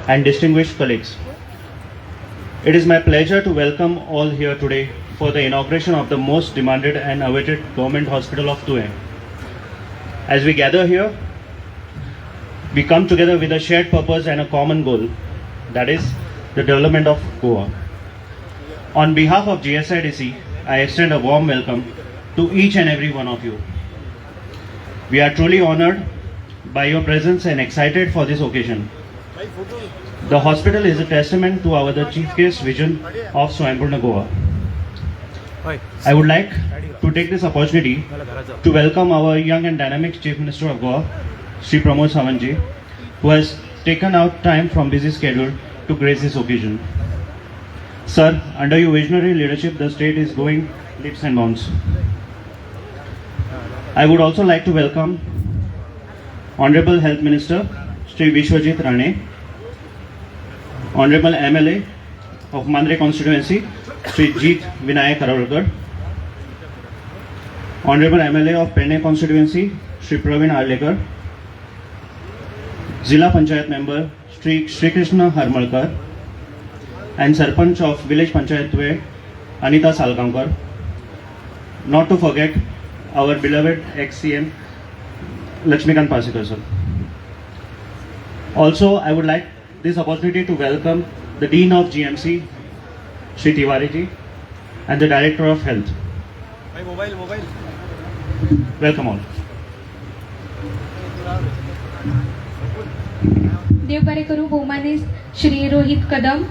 and distinguished colleagues. It is my pleasure to welcome all here today for the inauguration of the most demanded and awaited government hospital of Tuem. As we gather here, we come together with a shared purpose and a common goal, that is, the development of Goa. On behalf of GSIDC, I extend a warm welcome to each and every one of you. We are truly honored by your presence and excited for this occasion. The hospital is a testament to our the Chief Guest vision of Swayampurna Goa. I would like to take this opportunity to welcome our young and dynamic Chief Minister of Goa, Shri Pramod Sawant ji, who has taken out time from busy schedule to grace this occasion. Sir, under your visionary leadership, the state is going leaps and bounds. I would also like to welcome Honorable Health Minister Shri Vishwajit Rane, Honorable MLA of Mandre constituency Shri Jeet Vinayak Arolkar, Honorable MLA of Penne constituency Shri Praveen Arlekar, Zilla Panchayat member Shri Krishna Harmalkar, and Sarpanch of Village Panchayat Tuem Anita Salgaonkar. Not to forget our beloved ex-CM Lakshmikant Parsekar sir. Also, I would like this opportunity to welcome the Dean of GMC, Shri Tiwari ji, and the Director of Health. Mobile mobile. Welcome all. देव बरें करूं भोवमानेस्त श्री रोहित कदम.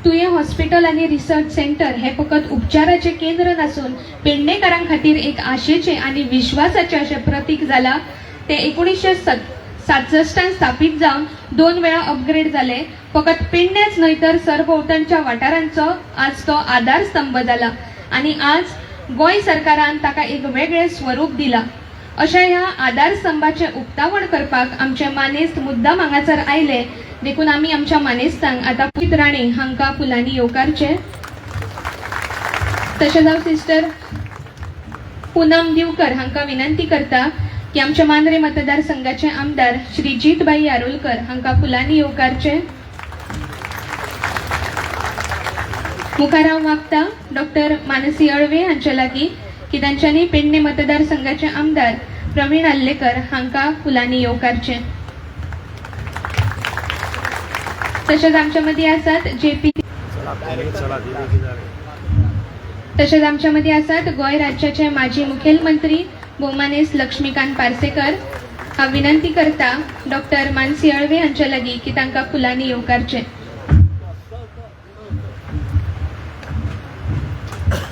तुयें hospital आनी research centre हे फकत उपचाराचें केंद्र नासून पेडणेकारां खातीर एक आशेचें आनी विश्वासाचें अशें प्रतीक जालां. तें 1967 स्थापीत जावन 2 वेळा अपग्रेड जालें. फकत पेडण्याच न्हय तर सरभोंवतणच्या वाठारांचो आज तो आधारस्तंभ जाला आनी आज गोंय सरकारान ताका एक वेगळें स्वरूप दिलां. अशा ह्या आधारस्तंभाचें उक्तावण करपाक आमचे मानेस्त मुद्दाम हांगासर आयले, देखून आमी आमच्या मानेस्तांक आतां पुनीत राणे हांकां फुलांनी येवकारचें. तशेंच हांव सिस्टर पूनम दिवकर हांकां विनंती करता की आमच्या मांद्रे मतदारसंघाचे आमदार श्री जीतभाई आरोलकर हांकां फुलांनी येवकारचें. मुखार हांव मागता डॉक्टर मानसी अळवे हांचे लागीं की तांच्यांनी पेडणे मतदारसंघाचे आमदार प्रवीण आर्लेकर हांकां फुलांनी येवकारचें. तशेंच आमच्या मदीं आसात जेपी तशेंच आमच्या मदीं आसात गोंय राज्याचे माजी मुखेलमंत्री भोवमानेस्त लक्ष्मीकांत पार्सेकर. हांव विनंती करता डॉक्टर मानसी अळवे हांचे लागीं की तांकां फुलांनी येवकारचें.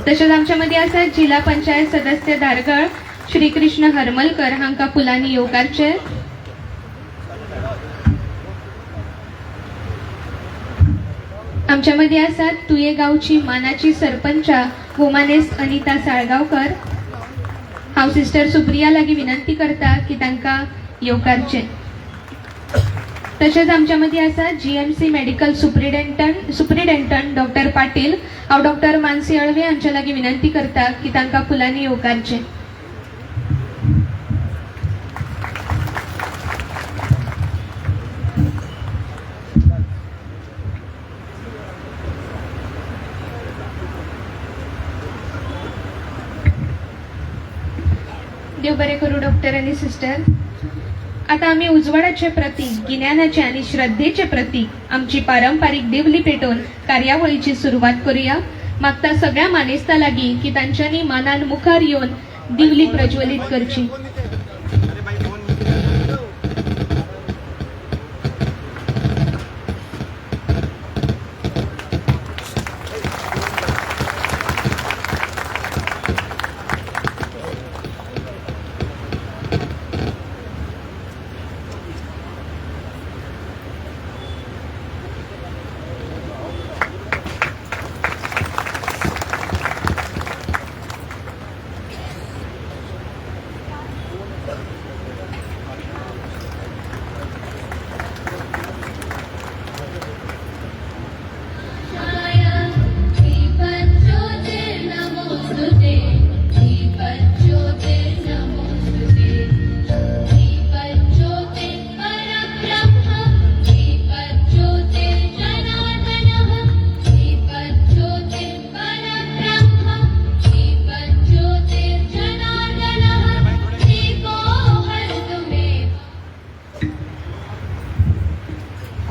तशेंच आमच्या मदीं आसात जिल्हा पंचायत सदस्य धारगळ श्री कृष्ण हरमलकर हांकां फुलांनी येवकारचें. आमच्या मदीं आसात तुये गांवची मानाची सरपंचा भोवमानेस्त अनिता साळगांवकर. हांव सिस्टर सुप्रिया लागीं विनंती करता की तांकां येवकारचें. तशेंच आमच्या मदीं आसा GMC medical superintendent doctor Patil. हांव डॉक्टर मानसी अळवे हांच्या लागीं विनंती करता की तांकां फुलांनी येवकारचें. देव बरें करूं डॉक्टर आनी सिस्टर. आतां आमी उजवाडाचे प्रतीक, गिन्यानाचे आनी श्रद्धेचे प्रतीक आमची पारंपारीक दिवली पेटोवन कार्यावळीची सुरवात करूया. मागता सगळ्या मानेस्तां लागीं की तांच्यांनी मानान मुखार येवन दिवली प्रज्वलीत करची.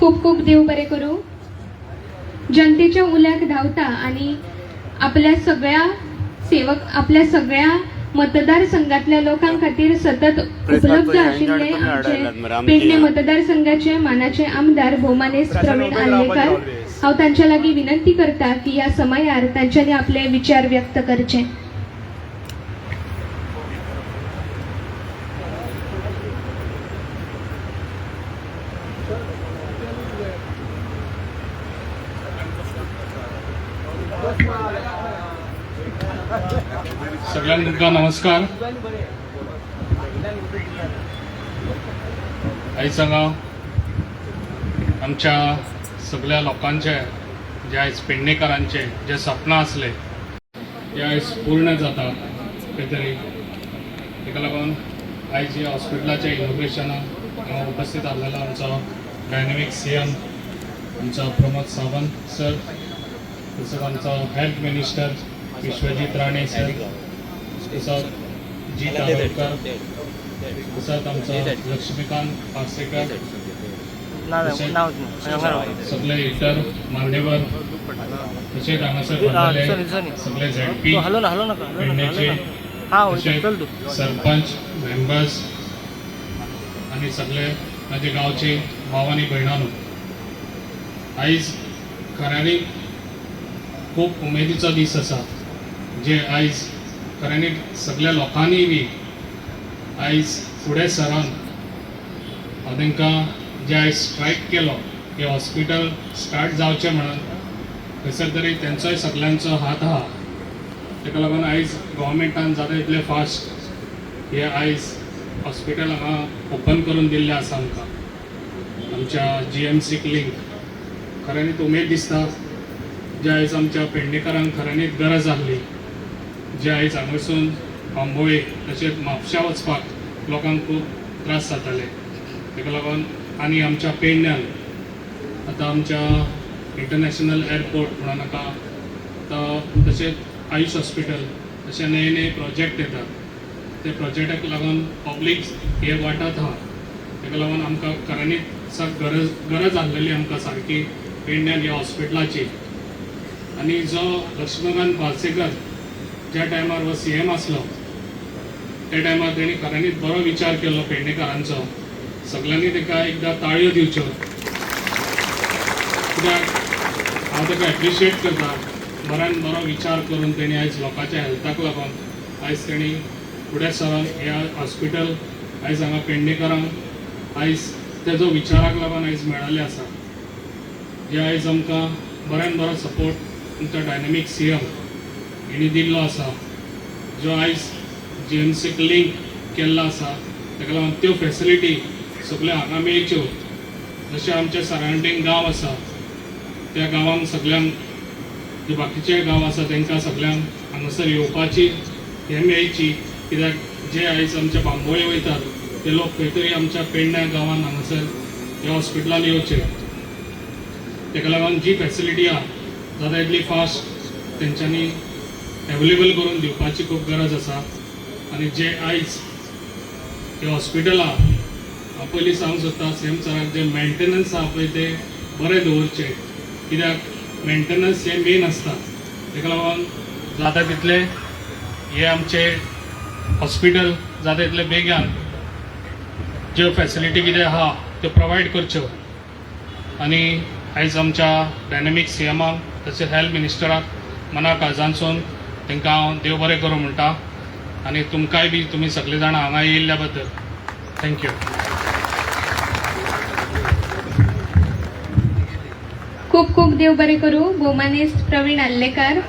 खूब खूब देव बरें करूं. जनतेच्या उल्याक धांवता आनी आपल्या सगळ्या सेवक, आपल्या सगळ्या मतदारसंघातल्या लोकां खातीर सतत उपलब्ध आशिल्ले आमचे पेडणे मतदारसंघाचे मानाचे आमदार भोवमानेस्त प्रवीण आर्लेकर, हांव तांच्या लागीं विनंती करता की ह्या समयार तांच्यांनी आपले विचार व्यक्त करचे. सगळ्यांक तुमकां नमस्कार. आयज हांगा आमच्या सगळ्या लोकांचे जे आयज पेडणेकारांचे जे सपनां आसले ते आयज पूर्ण जाता खंय तरी. ताका लागून आयज ह्या हॉस्पिटलाच्या इनॉग्रेशनाक हांगा उपस्थित आसलेलो आमचो डायनॅमीक सीएम आमचो प्रमोद सावंत सर, तसोच आमचो health minister Vishwajit Rane sir, तसोच जी तारोडकर, तसोच आमचो लक्ष्मीकांत पार्सेकर, तशेंच सगळे इतर मान्यवर, तशेंच हांगासर बसलेले सगळे झेडपी पेडणेचे, तशेंच सरपंच, मेंबर्स आनी सगळे म्हाजे गांवचे भाव आनी भयणांनो, आयज खऱ्यांनी खूब उमेदीचो दीस आसा, जे आयज खऱ्यांनी सगळ्या लोकांनी बी आयज फुडें सरान हांव तांकां जे आयज स्ट्रायक केलो की हॉस्पिटल स्टार्ट जावचें म्हणून, थंयसर तरी तेंचोय सगल्यांचो हात आहा. ताका लागून आयज गोवोरमेंटान जाता तितलें फास्ट हे आयज हॉस्पिटल हांगा ओपन करून दिल्लें आसा आमकां आमच्या जीएमसीक लिंक. खऱ्यांनीच उमेद दिसता जे आयज आमच्या पेडणेकारांक खऱ्यांनीच गरज आहली, जे आयज हांगासून बांबोळे तशेंच म्हापशा वचपाक लोकांक खूब त्रास जाताले. ताका लागून आनी आमच्या पेडण्यान आतां आमच्या इंटरनॅशनल एअरपोर्ट म्हणून नाका, आतां तशेंच आयुश हॉस्पिटल अशे नवे नवे प्रोजेक्ट येतात, ते प्रोजेक्टाक लागून पब्लीक हे वाटत आहा. ताका लागून आमकां खऱ्यांनीच गरज गरज आहलेली आमकां सारकी पेडण्यान ह्या हॉस्पिटलाची. आनी जो लक्ष्मीकांत पार्सेकर ज्या टायमार हो सीएम आसलो त्या टायमार तेणी खऱ्यांनीच बरो विचार केलो पेडणेकारांचो. सगल्यांनी ताका एकदां ताळयो दिवच्यो, कित्याक हांव ताका एप्रिशिएट करता. बऱ्यान बरो विचार करून तेणी आयज लोकांच्या हेल्थाक लागून आयज तेणी फुडें सरून ह्या हॉस्पिटल आयज हांगा पेडणेकारांक आयज तेजो विचाराक लागून आयज मेळिल्लें आसा. जे आयज आमकां बऱ्यान बरो सपोर्ट आमचो डायनॅमीक सीएम हेणी दिल्लो आसा, जो आयज जीएमसीक लिंक केल्लो आसा, ताका लागून त्यो फेसिलिटी सगळ्यो हांगा मेळच्यो. जशें आमचे सरावंडींग गांव आसा त्या गांवांक सगल्यांक, जे बाकीचे गांव आसा तांकां सगल्यांक हांगासर येवपाची हें मेळची, कित्याक जे आयज आमच्या बांबोळे वयतात ते लोक खंय तरी आमच्या पेडण्या गांवान हांगासर ह्या हॉस्पिटलान येवचे. ताका लागून जी फेसिलिटी आहा जाता इतली फास्ट तेंच्यांनी एवेलेबल करून दिवपाची खूब गरज आसा. आनी जे आयज हे हॉस्पिटल आहा, हांव पयलीं सांगूंक सोदता सीएम सराक, जे मेंटेनन्स आहा पळय ते बरें दवरचें, कित्याक मेंटेनन्स हें मेन आसता. ताका लागून जाता तितलें हे आमचे हॉस्पिटल जाता तितले बेगान ज्यो फेसिलिटी कितें आहा त्यो प्रोवायड करच्यो. आनी आयज आमच्या डायनॅमीक सीएमाक तशेंच हेल्थ मिनिस्टराक मना काळजांतसून तांकां हांव देव बरें करूं म्हणटा. आनी तुमकांय बी तुमी सगळे जाणां हांगा येयल्ल्या बद्दल thank you. खूब खूब देव बरें करूं भोवमानेस्त प्रवीण आर्लेकार.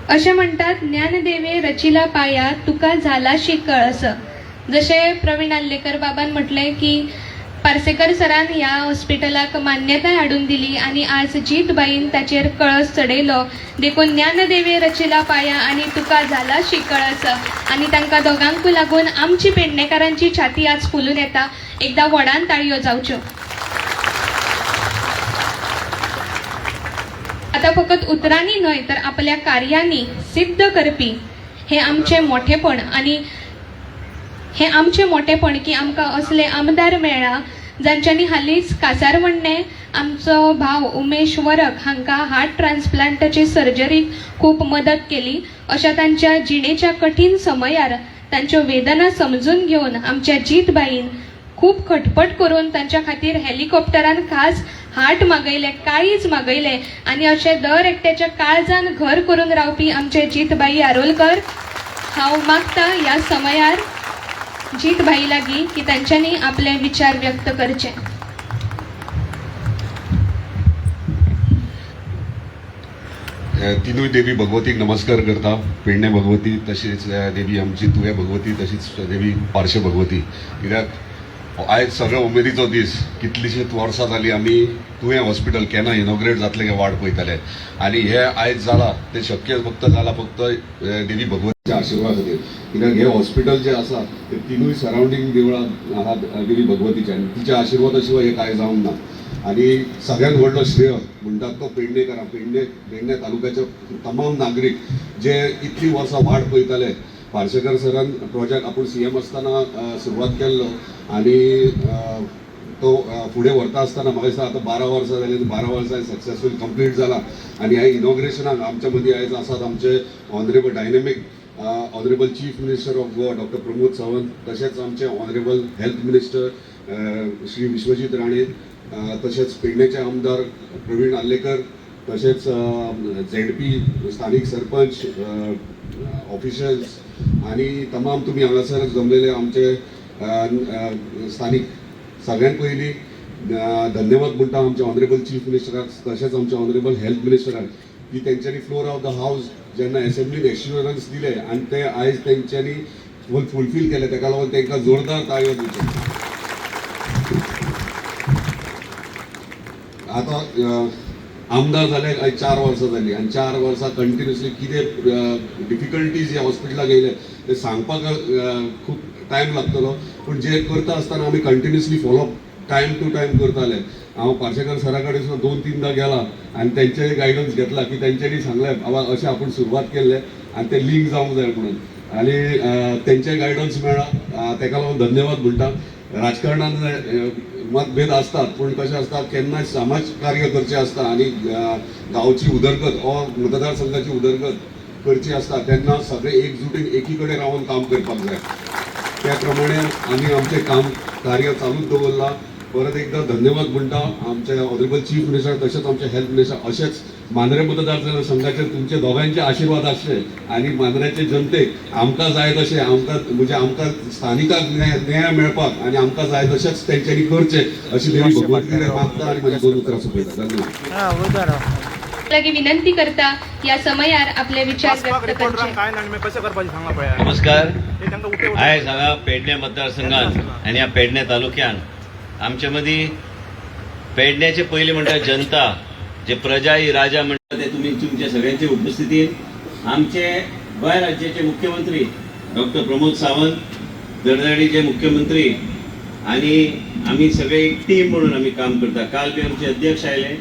अशें म्हणटात, ज्ञानदेवे रचिला पाया तुका झालाशी कळस. जशें प्रवीण आर्लेकर बाबान म्हटलें की पार्सेकर सरान ह्या हॉस्पिटलाक मान्यताय हाडून दिली आनी आज जीतबाईन ताचेर कळस चडयलो, देखून ज्ञानदेवे रचिला पाया आनी तुका झालाशी कळस. आनी तांकां दोगांकूय लागून आमची पेडणेकारांची छाती आज फुलून येता. एकदां व्हडान ताळयो जावच्यो. आतां फकत उतरांनी न्हय तर आपल्या कार्यांनी सिद्ध करपी हे आमचें मोठेपण, आनी हें आमचें मोठेपण की आमकां असले आमदार मेळ्ळा. जांच्यांनी हालींच कासारवण्णे आमचो भाव उमेश वरक हांकां हार्ट ट्रान्सप्लांटाची सर्जरीक खूब मदत केली. अशा तांच्या जिणेच्या कठीण समयार तांच्यो वेदना समजून घेवन आमच्या जीतबाईन खूब खटपट करून तांच्या खातीर हेलिकॉप्टरान खास हार्ट मागयले, काळीज मागयले आनी अशें दर एकट्याच्या काळजान घर करून रावपी आमचे जीतबाई आरोलकर. हांव मागता ह्या समयार जीतबाई लागीं की तांच्यांनी आपले विचार व्यक्त करचे. तिनूय देवी भगवतीक नमस्कार करता. पेडणे भगवती, तशीच देवी आमची तुये भगवती, तशीच देवी पार्शे भगवती. कित्याक आयज सगळ्या उमेदीचो दीस. कितलीशींच वर्सां जालीं आमी तुयें हॉस्पिटल केन्ना इनॉग्रेट जातलें काय वाट पळयताले आनी हे आयज जाला तें शक्य फक्त जाला फक्त देवी भगवतीच्या आशिर्वादा खातीर. कित्याक हें हॉस्पिटल जें आसा ते तिनूय सरावंडींग देवळां आहात देवी भगवतीच्या आनी तिच्या आशिर्वादा शिवाय हें कांय जावंक ना. आनी सगळ्यात व्हडलो श्रेय म्हणटात तो पेडणेकारां, पेडणे पेडणे तालुक्याचे तमाम नागरीक जे इतलीं वर्सां वाट पळयताले. पार्सेकर सरान प्रोजेक्ट आपूण सीएम आसतना सुरवात केल्लो आनी तो फुडें व्हरता आसतना म्हाका दिसता आतां 12 वर्सां जालीं, 12 वर्सां सक्सेसफूल कंप्लीट जाला. आनी ह्या इनॉग्रेशनाक आमच्या मदीं आयज आसात आमचे honourable dynamic honourable chief minister of Goa doctor Pramod Sawant, तशेंच आमचे honourable health minister Shri Vishwajit Rane, तशेंच पेडणेचे आमदार प्रवीण आर्लेकर, तशेंच झेडपी स्थानीक सरपंच, ऑफिशल्स आनी तमाम तुमी हांगासर जमलेले आमचे स्थानीक. सगळ्यात पयलीं धन्यवाद म्हणटा आमच्या ऑनरेबल चीफ मिनिस्टराक, तशेंच आमच्या ऑनरेबल हेल्थ मिनिस्टराक की तेंच्यांनी फ्लोर ऑफ the house जेन्ना एसेंब्लीन एश्युरन्स दिले आनी ते आयज तेंच्यांनी फुलफील केले, तेका लागून तांकां जोरदार ताळयो दिवच्यो. आतां आमदार जाले आयज 4 वर्सां जालीं आनी 4 वर्सां कंटिन्युअसली कितें डिफिकल्टीज ह्या हॉस्पिटलाक येयले ते सांगपाक खूब टायम लागतलो, पूण जे करता आसतना आमी continuously follow up time to time करताले. हांव पार्सेकर सरा कडेन सुद्दां 2-3दा गेला आनी तेंचेय गायडन्स घेतला की तेंच्यांनी सांगलें बाबा अशें आपूण सुरवात केल्लें आनी तें लिंक जावंक जाय म्हणून, आनी तेंचेय गायडन्स मेळ्ळा, तेका लागून धन्यवाद म्हणटा. राजकारणान मतभेद आसतात, पूण कशें आसता केन्नाय समाज कार्य करचें आसता आनी गांवची उदरगत वा मतदारसंघाची उदरगत करची आसता तेन्ना सगळे एकजुटीन एकी कडेन रावन काम करपाक जाय. त्या प्रमाणे आमी आमचें काम कार्य चालूच दवरलां. परत एकदा धन्यवाद म्हणटा आमचे ऑनरेबल चीफ मिनिस्टर तशेंच आमचे हेल्थ मिनिस्टर. अशेंच मांद्रे मतदारसंघाचेर तुमचे दोगांयचे आशिर्वाद आसचे आनी मांद्र्याचे जनतेक आमकां जाय तशें आमकां म्हणजे आमकां स्थानिकांक न्याय मेळपाक आनी आमकां जाय तशेंच तेंच्यांनी करचें अशी देवी भगवती कडेन मागता आनी म्हजी 2 उतरां सोंपयता. धन्यवाद. लागीं विनंती करता ह्या समयार आपले विचार व्यक्त करचे. नमस्कार. आयज हांगा पेडणे मतदारसंघात आनी ह्या पेडणे तालुक्यान आमचे मदीं पेडण्याचे पयलीं म्हणटा जनता जे प्रजा ही राजा म्हणटा ते तुमी तुमच्या सगळ्यांचे उपस्थितीन आमचे गोंय राज्याचे मुख्यमंत्री डॉक्टर प्रमोद सावंत, दरदडीचे मुख्यमंत्री आनी आमी सगळे एक टीम म्हणून आमी काम करता. काल बी आमचे अध्यक्ष आयले,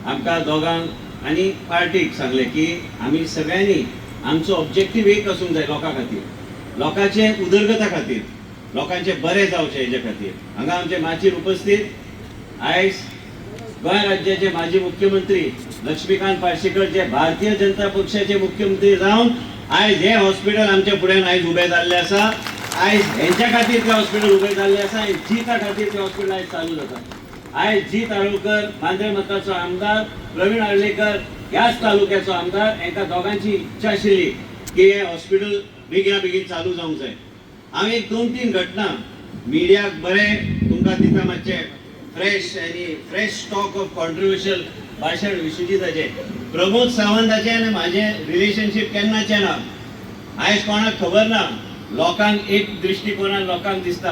आमकां दोगांक आनी पार्टीक सांगलें की आमी सगळ्यांनी आमचो ऑब्जेक्टीव एक आसूंक जाय, लोकां खातीर, लोकांचे उदरगता खातीर, लोकांचे बरें जावचें हेजे खातीर. हांगा आमचे माचयेर उपस्थित आयज गोंय राज्याचे माजी मुख्यमंत्री लक्ष्मीकांत पार्सेकर जे भारतीय जनता पक्षाचे मुख्यमंत्री जावन आयज हें हॉस्पिटल आमच्या फुड्यान आयज उबें जाल्लें आसा. आयज हेंच्या खातीर तें हॉस्पिटल उबें जाल्लें आसा आनी जिता खातीर तें हॉस्पिटल आयज चालू जाता. आयज जीत आरोलकर मांद्रे मतदारचो आमदार, प्रवीण आर्लेकर ह्याच तालुक्याचो आमदार, हेंकां दोगांची इच्छा आशिल्ली की हें हॉस्पिटल बेगिना बेगीन चालू जावंक जाय. हांव एक 2-3 घटना मिडियाक बरें तुमकां दिता, मातशें फ्रेश आनी फ्रेश स्टॉक ऑफ कॉन्ट्रिब्युशन भाशण विश्वजीताचें. प्रमोद सावंताचें आनी म्हाजें रिलेशनशीप केन्नाचें ना, आयज कोणाक खबर ना. लोकांक एक दृश्टिकोनान लोकांक दिसता,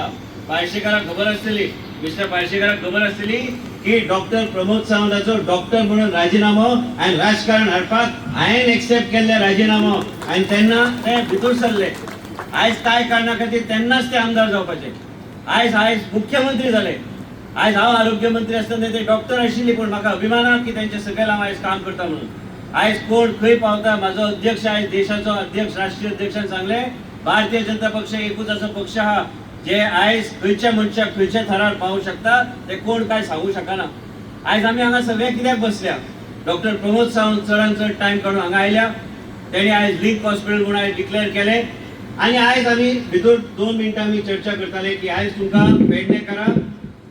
पार्सेकाराक खबर आसतली, मिस्टर पार्सेकाराक खबर आसतली की डॉक्टर प्रमोद सावंताचो डॉक्टर म्हणून राजिनामो आनी राजकारण हाडपाक हांवें एक्सेप्ट केल्ले राजिनामो आनी तेन्ना ते भितर सरले. आयज काय कारणा खातीर तेन्नाच ते आमदार जावपाचे, आयज आयज मुख्यमंत्री जाले. आयज हांव आरोग्य मंत्री आसतना ते डॉक्टर आशिल्ली, पूण म्हाका अभिमान आहा की तेंच्या सकयल हांव आयज काम करता म्हणून. आयज कोण खंय पावता, म्हाजो अध्यक्ष आयज देशाचो अध्यक्ष, राष्ट्रीय अध्यक्षान सांगलें भारतीय जनता पक्ष एकूच असो पक्ष आहा जे आयज खंयच्या मनशाक खंयच्या थरार पावूंक शकता ते कोण काय सांगू शकना. आयज आमी हांगा सगळे कित्याक बसल्या, डॉक्टर प्रमोद सावंत चडान चड टायम काडून हांगा आयल्या, तेणी आयज लिंक हॉस्पिटल म्हणून आयज डिक्लेअर केलें. आनी आयज आमी भितर 2 मिनटां आमी चर्चा करताले की आयज तुमकां पेडणेकारांक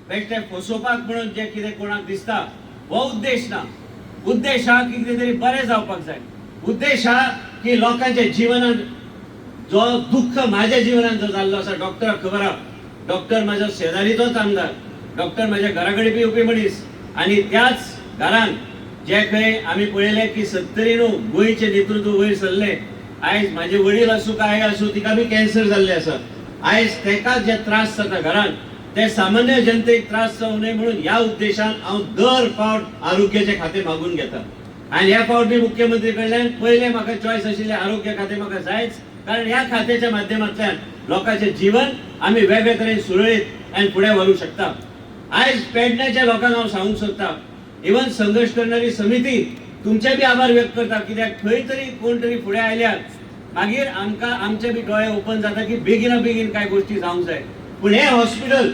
बेश्टे फसोवपाक म्हणून जे कितें कोणाक दिसता हो उद्देश ना. उद्देश हा की कितें तरी बरें जावपाक जाय. उद्देश हा की लोकांच्या जिवनात जो दुख्ख माझ्या जिवनात जो जाल्लो आसा, डॉक्टराक खबर आहा, डॉक्टर म्हाजो शेजारीचोच आमदार, डॉक्टर म्हाज्या घरा कडेन बी येवपी मनीस, आनी त्याच घरान जे खंय आमी पळयलें की 70 गोंयचें नेतृत्व वयर सरलें. आयज म्हाजे वडील आसूं काय आसूं तिका बी कॅन्सर जाल्लें आसा. आयज तेका जे त्रास जाता घरान ते सामान्य जनतेक त्रास जावं न्हय म्हणून ह्या उद्देशान हांव दर फावट आरोग्याचें खातें मागून घेता. आनी ह्या फावट बी मुख्यमंत्री कडल्यान पयलें म्हाका चॉयस आशिल्लें आरोग्य खातें म्हाका जायच, कारण ह्या खात्याच्या माध्यमांतल्यान लोकांचें जीवन आमी वेगळे तरेन सुरळीत आनी फुडें व्हरूंक शकता. आयज पेडण्याच्या लोकांक हांव सांगूंक सोदता, इवन संघर्श करणारी समिती तुमचे बी आभार व्यक्त करता, कित्याक खंय तरी कोण तरी फुडें आयल्यार मागीर आमकां आमचे बी दोळे ओपन जाता की बेगिना बेगीन कांय गोश्टी जावंक जाय. पूण हें हॉस्पिटल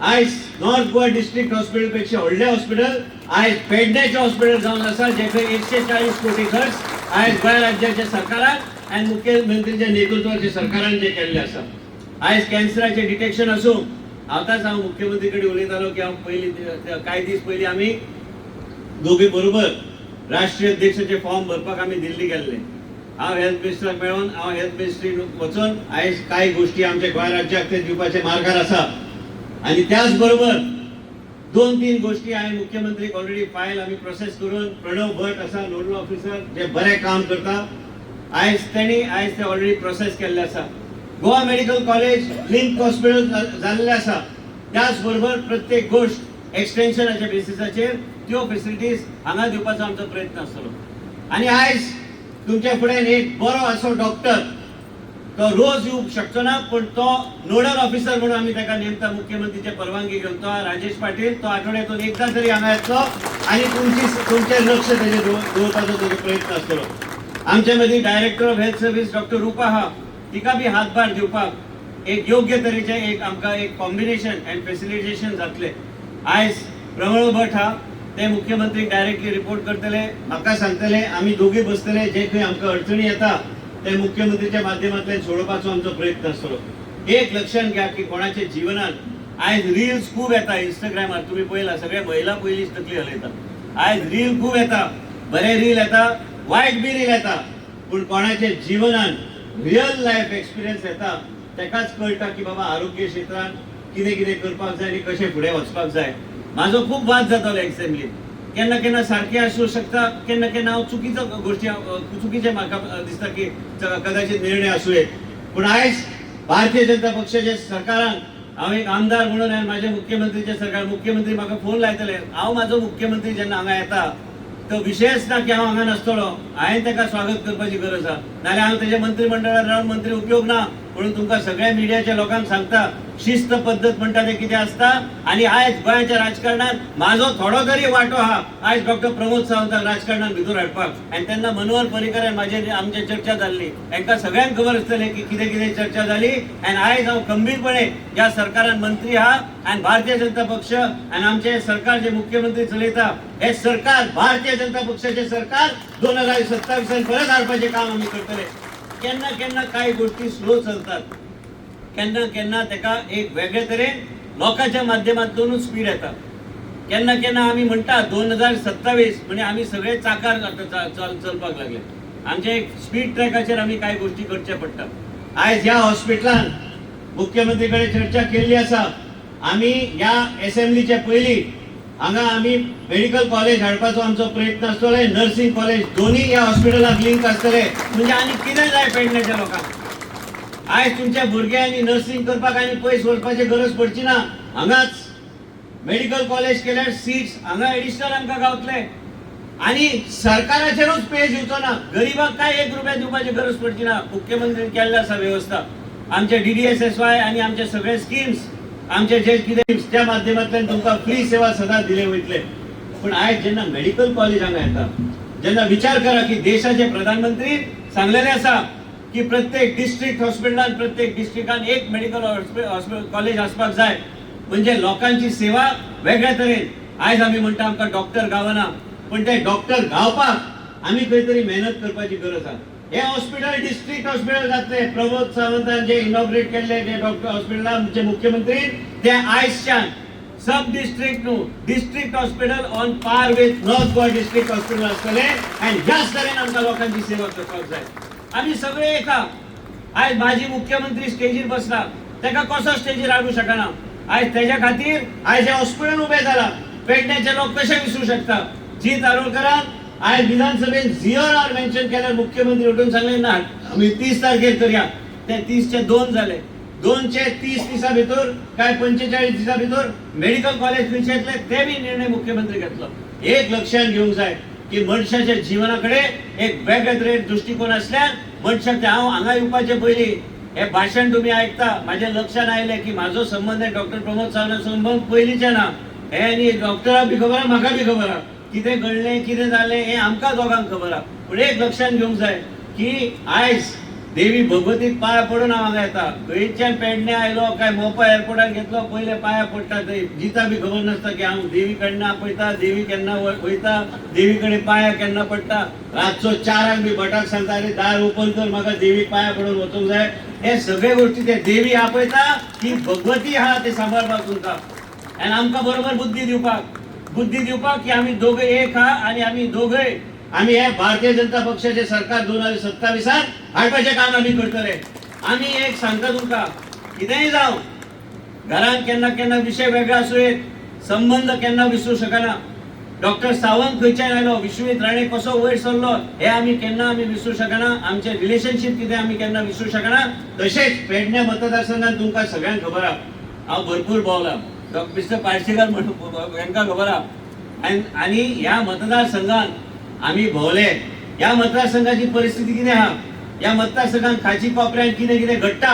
आयज नॉर्थ गोवा डिस्ट्रिक्ट हॉस्पिटल पेक्षा व्हडलें हॉस्पिटल आयज पेडण्याचें हॉस्पिटल जावन आसा, जें खंय 140 कोटी खर्च आयज गोंय राज्याच्या सरकारान आनी मुख्यमंत्रीच्या नेतृत्वाच्या सरकारान जे केल्लें आसा. आयज कॅन्सराचें डिटेक्शन आसूं, आतांच हांव मुख्यमंत्री कडेन उलयतालो की हांव पयलीं कांय दीस पयलीं आमी दोगी बरोबर राष्ट्रीय अध्यक्षाचे फॉर्म भरपाक आमी दिल्ली गेल्ले. हांव हेल्थ मिनिस्टराक मेळोन हांव हेल्थ मिनिस्ट्रीन वचून आयज कांय गोश्टी आमच्या गोंय राज्याक ते दिवपाचे मार्गार आसा. आनी त्याच बरोबर 2-3 गोश्टी हांवें मुख्यमंत्रीक ऑलरेडी फायल आमी प्रोसेस करून, प्रणव भट आसा नोडल ऑफिसर जे बरें काम करता, आयज तेणी आयज ते ऑलरेडी प्रोसेस केल्ले आसा. Goa medical college link hospital जाल्लें आसा, त्याच बरोबर प्रत्येक गोश्ट एक्सटेन्शनाच्या बेसिसाचेर त्यो फेसिलिटीज हांगा दिवपाचो आमचो प्रयत्न आसतलो. आनी आयज तुमच्या फुड्यान एक बरो असो डॉक्टर, तो रोज येवंक शकचो ना पूण तो नोडल ऑफिसर म्हणून आमी ताका नेमता मुख्यमंत्रीचे परवानगी घेवन, तो राजेश पाटील, तो आठवड्यातून एकदा तरी हांगा येतलो आनी तुमचें लक्ष तेजेर दवरपाचो तेजो प्रयत्न आसतलो. आमचे मदीं director of health service doctor Rupa आहा, तिका बी हातभार दिवपाक एक योग्य तरेचें एक आमकां एक कॉम्बिनेशन एंड फेसिलिटेशन जातलें. आयज प्रमळ भट हा, ते मुख्यमंत्रीक डायरेक्टली रिपोर्ट करतले, म्हाका सांगतले, आमी दोगूय बसतले, जे खंय आमकां अडचणी येता ते मुख्यमंत्रीच्या माध्यमांतल्यान सोडोवपाचो आमचो प्रयत्न आसतलो. एक लक्षात घ्या की कोणाच्या जिवनात आयज रिल्स खूब येता इंस्टाग्रामार, तुमी पळयला सगळे महिला पयलींच तकली हलयता. आयज रील खूब येता, बरे रील येता, वायट बी रील येता, पूण कोणाच्या जिवनान रियल लायफ एक्सपिरियन्स येता तेकाच कळटा की बाबा आरोग्य क्षेत्रान कितें कितें करपाक जाय आनी कशें फुडें वचपाक जाय. म्हाजो खूब वाद जातालो एसेंब्लीन, केन्ना केन्ना सारकें आसूं शकता, केन्ना केन्ना हांव चुकीचो गोश्टी चुकीचें म्हाका दिसता की कदाचित निर्णय आसूं येत. पूण आयज भारतीय जनता पक्षाच्या सरकारान हांव एक आमदार म्हणून आनी म्हाज्या मुख्यमंत्रीच्या सरकार, मुख्यमंत्री म्हाका फोन लायतले, हांव म्हाजो मुख्यमंत्री जेन्ना हांगा येता तो विशयच ना की हांव हांगा नासतलो, हांवें ताका स्वागत करपाची गरज आसा, नाल्यार हांव तेज्या मंत्रीमंडळात रावन मंत्री उपयोग ना. म्हणून तुमकां सगळ्या मिडियाच्या लोकांक सांगता, शिस्त पद्दत म्हणटा तें कितें आसता. आनी आयज गोंयच्या राजकारणांत म्हाजो थोडो तरी वांटो आहा आयज डॉक्टर प्रमोद सावंताक राजकारणांत भितर हाडपाक. आनी तेन्ना मनोहर पर्रीकर म्हाजे आमची चर्चा जाल्ली, हांकां सगळ्यांक खबर आसतलें की कितें कितें चर्चा जाली. आनी आयज हांव खंबीरपणे ह्या सरकारान मंत्री आहा आनी भारतीय जनता पक्ष आनी आमचें सरकार जे मुख्यमंत्री चलयता हे सरकार भारतीय जनता पक्षाचें सरकार 2027 परत हाडपाचें काम आमी करतले. केन्ना केन्ना कांय गोश्टी स्लो चलतात, केन्ना केन्ना तेका एक वेगळे तरेन लोकांच्या माध्यमांतल्यानूच स्पीड येता. केन्ना केन्ना आमी म्हणटा 2027 म्हणजे आमी सगळे चाकार चलपाक लागले, आमचे एक स्पीड ट्रॅकाचेर आमी कांय गोश्टी करचे पडटा. आयज ह्या हॉस्पिटलान मुख्यमंत्री कडेन चर्चा केल्ली आसा, आमी ह्या एसेंब्लीच्या पयलीं हांगा आमी मेडिकल कॉलेज हाडपाचो आमचो प्रयत्न आसतलो, नर्सिंग कॉलेज दोन्ही ह्या हॉस्पिटलाक लिंक आसतले. म्हणजे आनी कितें जाय पेडण्याच्या लोकांक? आयज तुमच्या भुरग्यांनी नर्सिंग करपाक आनी पयस वचपाची गरज पडची ना, हांगाच मेडिकल कॉलेज केल्यार सीट्स हांगा एडिशनल आमकां गावतले आनी सरकाराचेरूच पे दिवचो ना, गरिबाक काय 1 रुपया दिवपाची गरज पडची ना. मुख्यमंत्र्यान केल्ले आसा वेवस्था, आमचे DDSSY आनी आमचे सगळे स्किम्स, आमचे जे कितें त्या माध्यमांतल्यान तुमकां फ्री सेवा सदांच दिले वयतले. पूण आयज जेन्ना मेडिकल कॉलेज हांगा येता जेन्ना विचार करा की देशाचे प्रधानमंत्री सांगलेले आसा की प्रत्येक डिस्ट्रिक्ट हॉस्पिटलान, प्रत्येक डिस्ट्रिक्टान एक मेडिकल कॉलेज आसपाक जाय, म्हणजे लोकांची सेवा वेगळ्या तरेन. आयज आमी म्हणटा आमकां डॉक्टर गावना, पण ते डॉक्टर गावपाक आमी खंय तरी मेहनत करपाची गरज आसा. हे हॉस्पिटल डिस्ट्रिक्ट हॉस्पिटल जातले. प्रमोद सावंतान जे इनॉग्रेट केल्ले जे डॉक्टर हॉस्पिटल आमचे मुख्यमंत्री, ते आयजच्यान सब डिस्ट्रिक्ट न्हू, district hospital on par with North Goa district hospital आसतले. आनी ह्याच तरेन आमकां लोकांची सेवा करपाक जाय. आमी सगळे एका. आयज माजी मुख्यमंत्री स्टेजीर बसला, ताका कसो स्टेजीर हाडूं शकना? आयज तेज्या खातीर आयज हे हॉस्पिटल उबें जाला. पेडण्याचे लोक कशे विसरू शकता? जीत आरोलकरान आयज विधानसभेत 0 आवर मेन्शन केल्यार मुख्यमंत्री उठून सांगले ना, आमी 30 तारखेर करया. ते 30चे 2 जाले, 230 दिसा भितर काय 45 दिसा भितर मेडिकल कॉलेज खंयचे येतले ते बी निर्णय मुख्यमंत्री घेतलो. एक लक्षात घेवंक जाय की मनशाच्या जिवना कडेन एक वेगळे तरेन दृश्टिकोन आसल्यार मनशाक ते. हांव हांगा येवपाचे पयलीं हे भाशण तुमी आयकता, म्हाज्या लक्षात आयलें की म्हाजो संबंद डॉक्टर प्रमोद सावंत संबंद पयलींचे ना. हे आनी डॉक्टराक बी खबर आहा, म्हाका बी खबर आहा, कितें घडलें कितें जालें हें आमकां दोगांक खबर आहा. पूण एक लक्षात घेवंक जाय की आयज देवी भगवतीक पांया पडून हांव हांगा येता. खंयच्यान पेडणे आयलो काय मोपा एअरपोर्टार घेतलो, पयले पांया पडटा थंय. जिता बी खबर नासता की हांव देवी केन्ना आपयता, देवी केन्ना वयता, देवी कडेन पांया केन्ना पडटा. रातचो 4 बी भटाक सांगता, आरे दार ओपन कर, म्हाका देवीक पांया पडून वचूंक जाय. हे सगळे गोष्टी ते देवी आपयता की भगवती आहा ते सांबाळपाक तुमकां आनी आमकां बरोबर बुद्धी दिवपाक, बुद्धी दिवपाक की आमी दोगय एक आहा. आनी आमी दोगय आमी हे भारतीय जनता पक्षाचे सरकार 2027 हाडपाचें काम आमी करतले. आमी एक सांगता तुमकां, कितेंय जावं, घरान केन्ना केन्ना विशय वेगळे आसूं येत, संबंद केन्ना विसरूं शकना. डॉक्टर सावंत खंयच्यान आयलो, विश्वजीत राणे कसो वयर सरलो, हे आमी केन्ना आमी विसरूं शकना. आमचें रिलेशनशीप कितें आमी केन्ना विसरूं शकना. तशेंच पेडणे मतदारसंघात तुमकां सगळ्यांक खबर आहा, हांव भरपूर भोंवला, डॉक्टर मिस्टर पार्सेकर म्हणून हेंकां खबर आहा. आनी ह्या मतदारसंघात आमी भोंवले. ह्या मतदारसंघाची परिस्थिती कितें आहा, ह्या मतदारसंघात खाची कोपऱ्यान कितें कितें घडटा,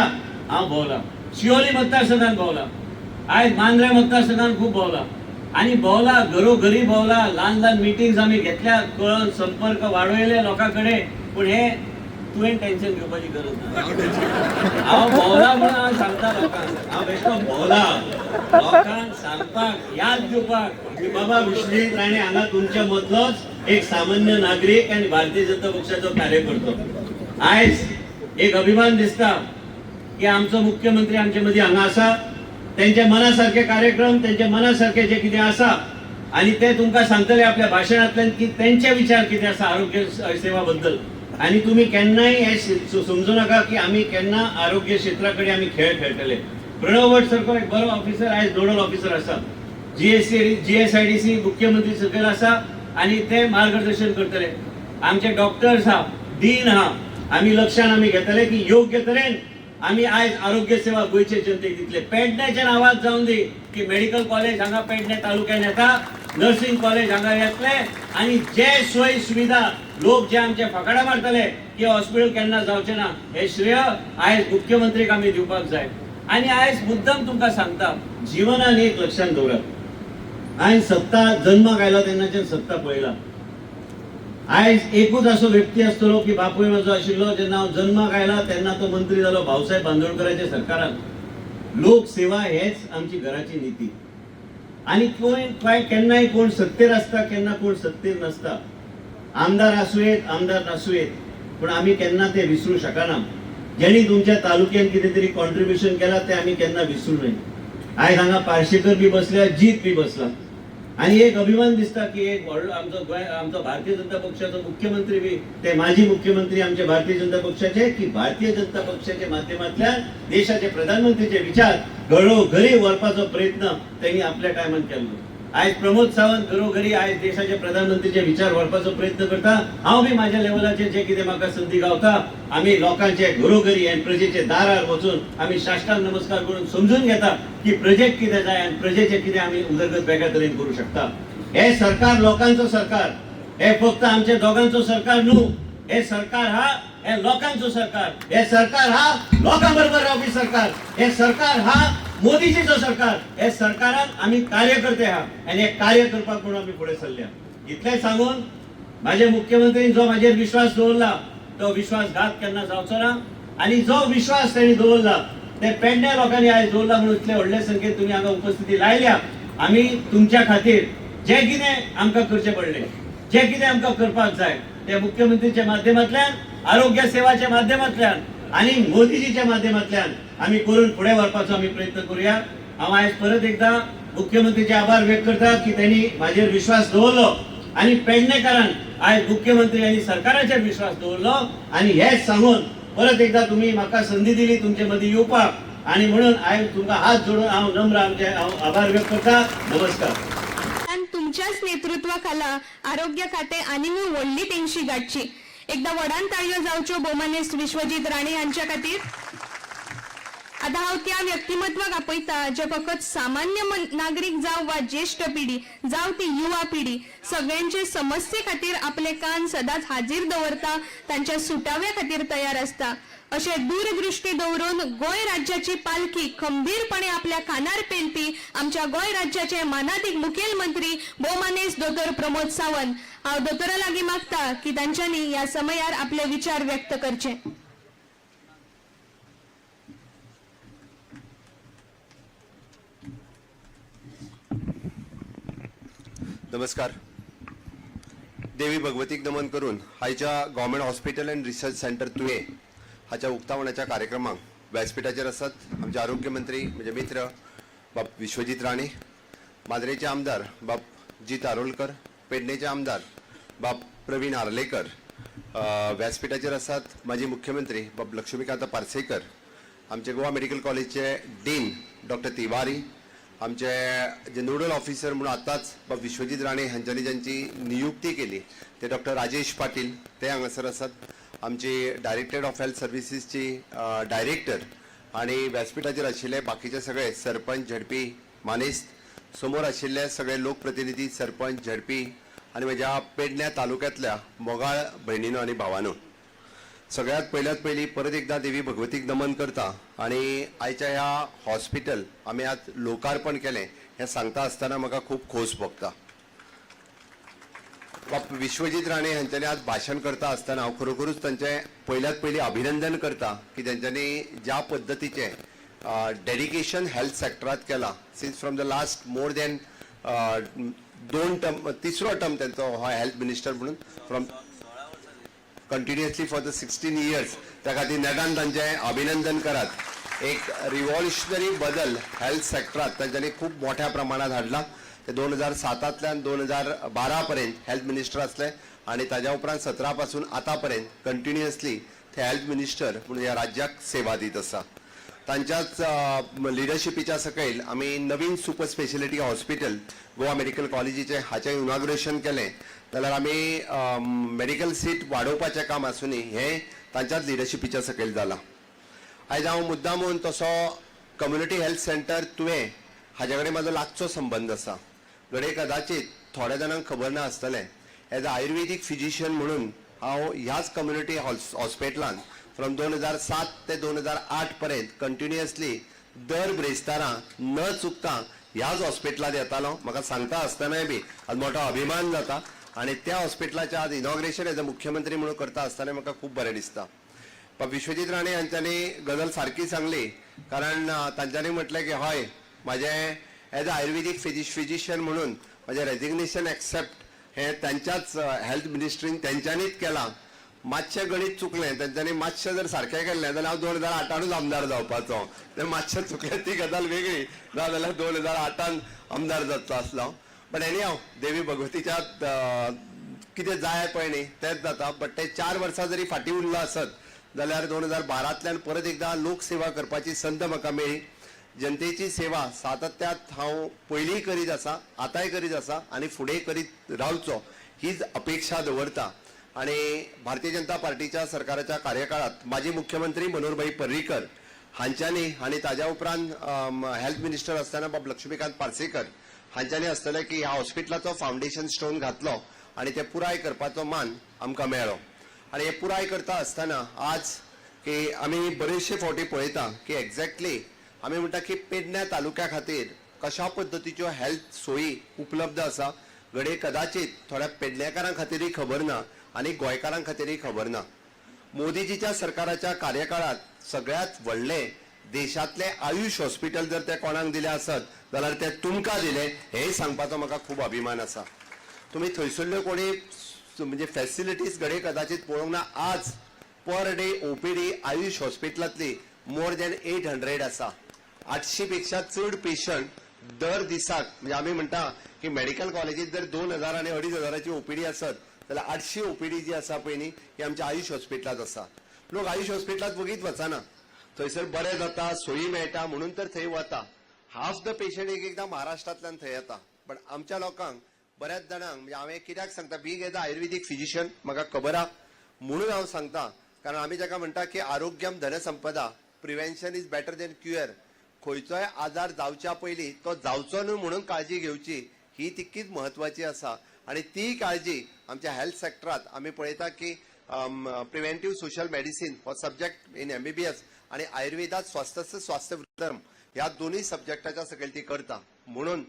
हांव भोंवला. शिवोली मतदारसंघात भोंवला, आयज मांद्रे मतदारसंघात खूब भोंवला आनी भोंवला, घरोघरी भोंवला. ल्हान ल्हान मिटिंग्स आमी घेतल्या, कळोन संपर्क वाडयले लोकां कडेन. पूण हे तुवें टेन्शन घेवपाची गरज ना. हांव भोंवला म्हणून हांव सांगता लोकांक, हांव बेश्टो भोंवला लोकांक सांगपाक, याद दिवपाक की बाबा विश्वजीत राणे हांगा तुमच्या मदलोच एक सामान्य नागरीक आनी भारतीय जनता पक्षाचो कार्यकर्तो. आयज एक अभिमान दिसता की आमचो मुख्यमंत्री आमचे मदीं हांगा आसा. तेंच्या मना सारखे कार्यक्रम, तेंच्या मना सारखे जे कितें आसा आनी ते तुमकां सांगतले आपल्या भाशणांतल्यान की तेंचे विचार कितें आसा आरोग्य सेवा बद्दल. आनी तुमी केन्नाय हे समजू नाका की आमी केन्ना आरोग्य क्षेत्रा कडेन आमी खेळ खेळटले. प्रणव भट सारको एक बरो ऑफिसर आयज नोडल ऑफिसर आसा. जीएससी जीएसआयडीसी मुख्यमंत्री सकयल आसा आनी ते मार्गदर्शन करतले. आमचे डॉक्टर्स आहा, डीन आहा, आमी लक्षान आमी घेतले की योग्य तरेन आमी आयज आरोग्य सेवा गोंयचे जनतेक दितले. पेडण्याच्यान आवाज जावन दी की मेडिकल कॉलेज हांगा पेडणे तालुक्यान येता, नर्सिंग कॉलेज हांगा येतले आनी जे सोय सुविधा लोक जे आमचे फकाडां मारतले की हॉस्पिटल केन्ना जावचें ना, हे श्रेय आयज मुख्यमंत्रीक आमी दिवपाक जाय. आनी आयज मुद्दम तुमकां सांगता, जिवनान एक लक्षात दवरात, हांवें सत्ता जन्माक आयलो तेन्नाच्यान सत्ता पळयला. आयज एकूच असो व्यक्ती आसतलो की बापूय म्हजो आशिल्लो, जेन्ना हांव जन्माक आयला तेन्ना तो मंत्री जालो भाऊसाहेब बांदोडकराच्या सरकारान. लोकसेवा हेच आमची घराची नीती. आनी कोण काय केन्नाय कोण सत्तेर आसता, केन्ना कोण सत्तेर नासता, आमदार आसूं येत, आमदार नासूं येत, पूण आमी केन्ना ते विसरूं शकना. जेणी तुमच्या तालुक्यान कितें तरी कॉन्ट्रिब्युशन केलां तें आमी केन्ना विसरूं नये. आयज हांगा पार्शेकर बी बसल्या, जीत बी बसला आनी एक अभिमान दिसता की एक व्हडलो आमचो गोंय, आमचो भारतीय जनता पक्षाचो मुख्यमंत्री बी, ते माजी मुख्यमंत्री आमचे भारतीय जनता पक्षाचे, की भारतीय जनता पक्षाच्या माध्यमांतल्यान देशाचे प्रधानमंत्रीचे विचार घरोघरी व्हरपाचो प्रयत्न त्यांनी आपल्या टायमान केल्लो. आयज प्रमोद सावंत घरोघरी आयज देशाचे प्रधानमंत्रीचे विचार व्हरपाचो प्रयत्न करता. हांव बी म्हाज्या लेवलाचेर जे कितें म्हाका संदी गावता, आमी लोकांचे घरोघरी आनी प्रजेचे दारार वचून आमी साष्टांग नमस्कार करून समजून घेता की प्रजेक कितें जाय आनी प्रजेचे कितें आमी उदरगत वेगळ्या तरेन करूं शकता. हे सरकार लोकांचो सरकार, हे फक्त आमच्या दोगांचो सरकार न्हू. हे सरकार हा हे लोकांचो सरकार, हे सरकार हा लोकां बरोबर रावपी सरकार, हे सरकार हा मोदीजीचो सरकार. हे सरकारान आमी कार्यकर्ते आहा आनी हे कार्य करपाक म्हणून आमी फुडें सरल्या. इतलें सांगून माझे मुख्यमंत्रीन जो म्हाजेर विश्वास दवरला तो विश्वासघात केन्ना जावचो ना. आनी जो विश्वास तेणी दवरला ते पेडण्या लोकांनी आयज दवरला म्हणून इतले व्हडले संख्येन तुमी हांगा उपस्थिती लायल्या. आमी तुमच्या खातीर जें कितें आमकां करचें पडलें, जें कितें आमकां करपाक जाय ते मुख्यमंत्रीच्या माध्यमांतल्यान, आरोग्य सेवाच्या माध्यमांतल्यान आनी मोदीजीच्या माध्यमांतल्यान आमी करून फुडें व्हरपाचो आमी प्रयत्न करूया. हांव आयज परत एकदां मुख्यमंत्रीचे आभार व्यक्त करता की त्यांनी म्हाजेर विश्वास दवरलो आनी पेडणेकारांक आयज मुख्यमंत्री आनी सरकाराचेर विश्वास दवरलो. आनी हेच सांगून परत एकदां तुमी म्हाका संदी दिली तुमचे मदीं येवपाक आनी म्हणून आयज तुमकां हात जोडून हांव नम्र आमचे हांव आभार व्यक्त करता. नमस्कार. तुमच्याच नेतृत्वाखाला आरोग्य खाते आनीकूय व्हडली तेंगशी गाठची. एकदा व्हडान ताळयो जावच्यो भोवमानेस्त विश्वजीत राणे हांच्या खातीर. आतां हांव त्या व्यक्तिमत्वाक आपयता जे फकत सामान्य नागरीक जावं वा ज्येश्ठ पिढी जावं ती युवा पिढी, सगळ्यांचे समस्ये खातीर आपले कान सदांच हाजीर दवरता, तांच्या सुटाव्या खातीर तयार आसता. अशे दूरदृष्टी दवरून गोंय राज्याची पालखी खंबीरपणे आपल्या खांदार पेलपी आमच्या गोंय राज्याचे मानादीक मुखेलमंत्री भोवमानेस्त दोतोर प्रमोद सावंत. हांव दोतोरा लागीं मागता की तांच्यांनी ह्या समयार आपले विचार व्यक्त करचे. नमस्कार. देवी भगवतीक नमन करून आयच्या government hospital and research centre Tuem हाच्या उक्तावणाच्या कार्यक्रमाक व्यासपीठाचेर आसात आमचे आरोग्य मंत्री म्हजे मित्र बाब विश्वजीत राणे, माद्रेचे आमदार बाब जीत आरोलकर, पेडणेचे आमदार बाब प्रवीण आर्लेकर, व्यासपीठाचेर आसात माजी मुख्यमंत्री बाब लक्ष्मीकांत पार्सेकर, आमचे गोवा मेडिकल कॉलेजचे डीन डॉक्टर तिवारी, आमचे जे नोडल ऑफिसर म्हणून आतांच बाब विश्वजीत राणे हांच्यांनी ज्यांची नियुक्ती केली ते डॉक्टर राजेश पाटील ते हांगासर आसात, आमची डायरेक्टर ऑफ हेल्थ सर्विसीसची डायरेक्टर आनी व्यासपीठाचेर आशिल्ले बाकीचे सगळे सरपंच, झडपी, मानेस्त, समोर आशिल्ले सगळे लोकप्रतिनिधी, सरपंच, झडपी आनी म्हज्या पेडण्या तालुक्यांतल्या मोगाळ भयणीनो आनी भावानो, सगळ्यात पयल्यात पयलीं परत एकदां देवी भगवतीक नमन करता आनी आयच्या ह्या हॉस्पिटल आमी आज लोकार्पण केलें हें सांगता आसतना म्हाका खूब खोस भोगता. बाब विश्वजीत राणे हांच्यांनी आज भाशण करता आसतना हांव खरोखरूच तांचें पयल्यात पयलीं अभिनंदन करता की तांच्यांनी ज्या पद्दतीचें डेडिकेशन हेल्थ सेक्टरात केलां since from the last more than 2 term, तिसरो टर्म तांचो हो हेल्थ मिनिस्टर म्हणून from continuously for the 16 years, त्या खातीर नेटान तांचें अभिनंदन करात. एक रिव्होल्युशनरी बदल हेल्थ सेक्टरात तांच्यांनी खूब मोठ्या प्रमाणात हाडला. ते 2007 2012 पर्यंत हेल्थ मिनिस्टर आसले आनी ताज्या उपरांत 17 पासून आतां पर्यंत कंटिन्युअसली ते हेल्थ मिनिस्टर म्हणून ह्या राज्याक सेवा दीत आसा. तांच्याच लिडरशिपीच्या सकयल आमी नवीन super speciality hospital Goa medical कॉलेजीचें हाचें इनॉग्रेशन केलें. जाल्यार आमी मेडिकल सीट वाडोवपाचें काम आसूनय हें तांच्याच लिडरशिपीच्या सकयल जालां. आयज हांव मुद्दामून तसो कम्युनिटी हेल्थ सेंटर तुवें हाजे कडेन म्हाजो लागचो संबंद आसा. घडये कदाचीत थोड्या जाणांक खबर ना आसतलें, एज अ आयुर्वेदीक फिजिशियन म्हणून हांव ह्याच कम्युनिटी हॉस्पिटलान फ्रॉम 2007 ते 2008 पर्यंत कंटिन्युअसली दर ब्रेस्तारा न चुकता ह्याच हॉस्पिटलांत येतालो. म्हाका सांगता आसतनाय बी आज मोठो अभिमान जाता आनी त्या हॉस्पिटलाचें आज इनॉग्रेशन एज अ मुख्यमंत्री म्हणून करता आसतना म्हाका खूब बरें दिसता. पण विश्वजीत राणे हांच्यांनी गजाल सारकी सांगली, कारण तांच्यांनी म्हटलें की हय म्हाजें एज अ आयुर्वेदीक फिजिशियन म्हणून म्हाजें रेजिग्नेशन एक्सेप्ट हें तांच्याच हेल्थ मिनिस्ट्रीन तेंच्यांनीच केलां. मातशें गणीत चुकलें तेंच्यांनी, मातशें जर सारकें केल्लें जाल्यार हांव 2008 आमदार जावपाचो. तें मातशें चुकलें ती गजाल वेगळी, ना जाल्यार 2008 आमदार जातलो आसलो. बट एनी हांव देवी भगवतीच्या कितें जाय पळय न्ही तेंच जाता. बट ते 4 वर्सां जरी फाटीं उरलो आसत जाल्यार 2012 परत एकदां लोकसेवा करपाची संद म्हाका मेळ्ळी. जनतेची सेवा सातत्यात हांव पयलींय करीत आसा, आतांय करीत आसा आनी फुडें करीत रावचो हीच अपेक्षा दवरता. आनी भारतीय जनता पार्टीच्या सरकाराच्या कार्यकाळात माजी मुख्यमंत्री मनोहरभाई पर्रीकर हांच्यांनी आनी ताज्या उपरांत हेल्थ मिनिस्टर आसतना बाब लक्ष्मीकांत पार्सेकर हांच्यांनी आसतलें की ह्या हॉस्पिटलाचो फावंडेशन स्टोन घातलो आनी तें पुराय करपाचो मान आमकां मेळ्ळो. आनी हें पुराय करता आसतना आज की आमी बरेचशे फावटी पळयता की एक्झॅक्टली आमी म्हणटा की पेडण्या तालुक्या खातीर कशा पद्दतीच्यो हेल्थ सोयी उपलब्ध आसा, घडये कदाचीत थोड्या पेडणेकारां खातीरय खबर ना आनी गोंयकारां खातीरय खबर ना. मोदीजीच्या सरकाराच्या कार्यकाळात सगळ्यात व्हडलें देशांतलें आयुश हॉस्पिटल जर ते कोणाक दिलें आसत जाल्यार ते तुमकां दिलें, हेंय सांगपाचो म्हाका खूब अभिमान आसा. तुमी थंयसरल्यो कोणी म्हणजे फॅसिलिटीज घडये कदाचित पळोवंक ना. आज पर डे ओपीडी आयुश हॉस्पिटलांतली मोर दॅन 800 आसा. 800 पेक्षा चड पेशंट दर दिसाक. म्हणजे आमी म्हणटा की मेडिकल कॉलेजीत जर 2000 आनी 2500ची ओपीडी आसत जाल्यार 800 ओपीडी जी आसा पळय न्ही, ही आमच्या आयुश हॉस्पिटलांत आसा. लोक आयुश हॉस्पिटलांत वगीत वचना, थंयसर बरें जाता, सोयी मेळटा म्हणून तर थंय वता. हाफ the patient एक एकदां महाराष्ट्रांतल्यान थंय येता. पण आमच्या लोकांक बऱ्याच जाणांक, म्हणजे हांवें कित्याक सांगता, being as a Ayurvedic physician म्हाका खबर आहा म्हणून हांव सांगता, कारण आमी जाका म्हणटा की आरोग्यम धनसंपदा, prevention is better than cure. खंयचोय आजार जावच्या पयलीं तो जावचो न्हय म्हणून काळजी घेवची ही तितकीच म्हत्वाची आसा. आनी ती काळजी आमच्या हेल्थ सेक्टरात आमी पळयता की प्रिव्हेंटीव सोशल मेडिसीन हो सब्जेक्ट इन एमबीबीएस आनी आयुर्वेदात स्वास्थ्य स्वास्थ्य ह्या दोन्ही सब्जेक्टाच्या सकयल ती करता. म्हणून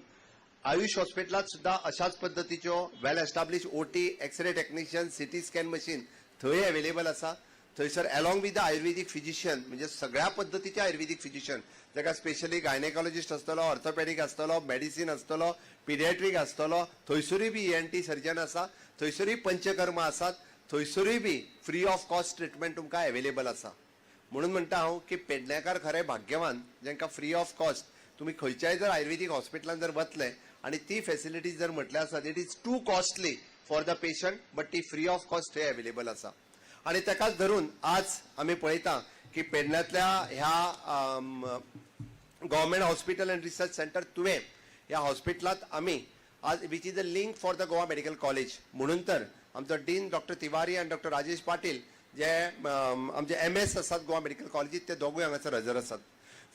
आयुष हॉस्पिटलात सुद्दां अशाच पद्दतीच्यो well establish OT, X-ray technician, CT scan machine थंय अवेलेबल आसा. थंयसर along with the Ayurvedic physician, म्हणजे सगळ्या पद्दतीचे आयुर्वेदीक फिजिशियन, जाका स्पेशली गायनेकॉलॉजिस्ट आसतलो, ऑर्थोपॅडीक आसतलो, मेडिसीन आसतलो, पिडियाट्रीक आसतलो, थंयसरूय बी ईएनटी सर्जन आसा, थंयसरूय पंचकर्म आसात, थंयसरूय be free of cost treatment तुमकां अवेलेबल आसा. म्हणून म्हणटा हांव की पेडणेकार खरें भाग्यवान, जांकां फ्री ऑफ कॉस्ट तुमी खंयच्याय जर आयुर्वेदीक हॉस्पिटलान जर वतले आनी ती फेसिलिटी जर म्हटल्यार आसा, it is too costly for the patient, but ती फ्री ऑफ कॉस्ट थंय अवेलेबल आसा. आनी ताकाच धरून आज आमी पळयता की पेडण्यांतल्या ह्या Government Hospital and Research Centre तुवें ह्या हॉस्पिटलांत आमी आज, which is a link for the Goa Medical College, म्हणून तर आमचो डीन डॉक्टर तिवारी आनी डॉक्टर राजेश पाटील जे आमचे एमएस आसात गोवा मेडिकल कॉलेजीत, ते दोगूय हांगासर हजर आसात.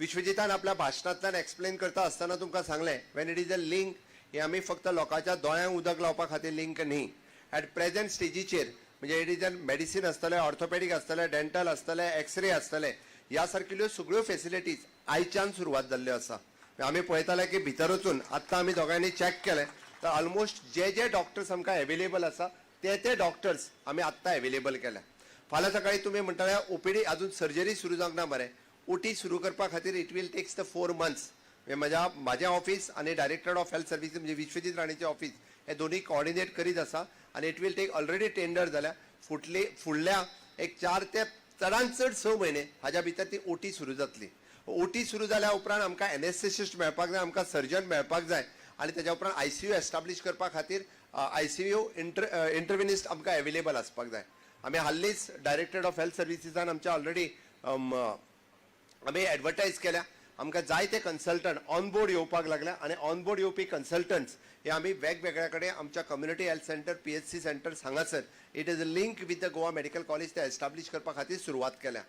विश्वजितान आपल्या भाशणांतल्यान एक्सप्लेन करता आसतना तुमकां सांगलें, when it is a link, हे आमी फक्त लोकांच्या दोळ्यांक उदक लावपा खातीर लिंक न्ही. एट प्रेझेंट स्टेजीचेर म्हणजे it is a medicine आसतलें, ऑर्थोपॅडीक आसतलें, डेंटल आसतलें, एक्सरे आसतले, ह्या सारकिल्ल्यो सगळ्यो फेसिलिटीज आयच्यान सुरवात जाल्ल्यो आसा. आमी पळयताले की भितर वचून आत्तां आमी दोगांयनी चॅक केलें तर ऑलमोस्ट जे जे डॉक्टर्स आमकां अवेलेबल आसा ते ते डॉक्टर्स आमी आत्तां अवेलेबल केल्या. फाल्यां सकाळी तुमी म्हणटाले ओपीडी अजून सर्जरी सुरू जावंक ना मरे. ओटी सुरू करपा खातीर it will takes the 4 months. म्हणजे म्हाजें ऑफीस आनी डायरेक्टर ऑफ हेल्थ सर्विसीस म्हणजे विश्वजीत राणेचें ऑफीस हे दोन्ही कॉर्डिनेट करीत आसा आनी it will take, already tender जाल्या, फुटली, फुडल्या एक 4 ते चडान चड 6 म्हयने हाज्या भितर ती ओटी सुरू जातली. ओटी सुरू जाल्या उपरांत आमकां एनेस्थेसिस्ट मेळपाक जाय, आमकां सर्जन मेळपाक जाय आनी तेज्या उपरांत आयसीयू एस्टाब्लीश करपा खातीर आयसीयू इंटरव्हेनिस्ट आमकां अवेलेबल आसपाक जाय. आमी हाल्लीच डायरेक्टरेट ऑफ हेल्थ सर्विसीसान आमच्या ऑलरेडी आमी एडवर्टायज केल्या. आमकां जायते कन्सल्टंट ऑन बोर्ड येवपाक लागल्या आनी ऑन बोर्ड येवपी कन्सल्टंट्स हे आमी वेगवेगळ्या कडेन आमच्या community health centre, PHC centres हांगासर it is a link with the Goa Medical College ते एस्टाब्लीश करपा खातीर सुरवात केल्या.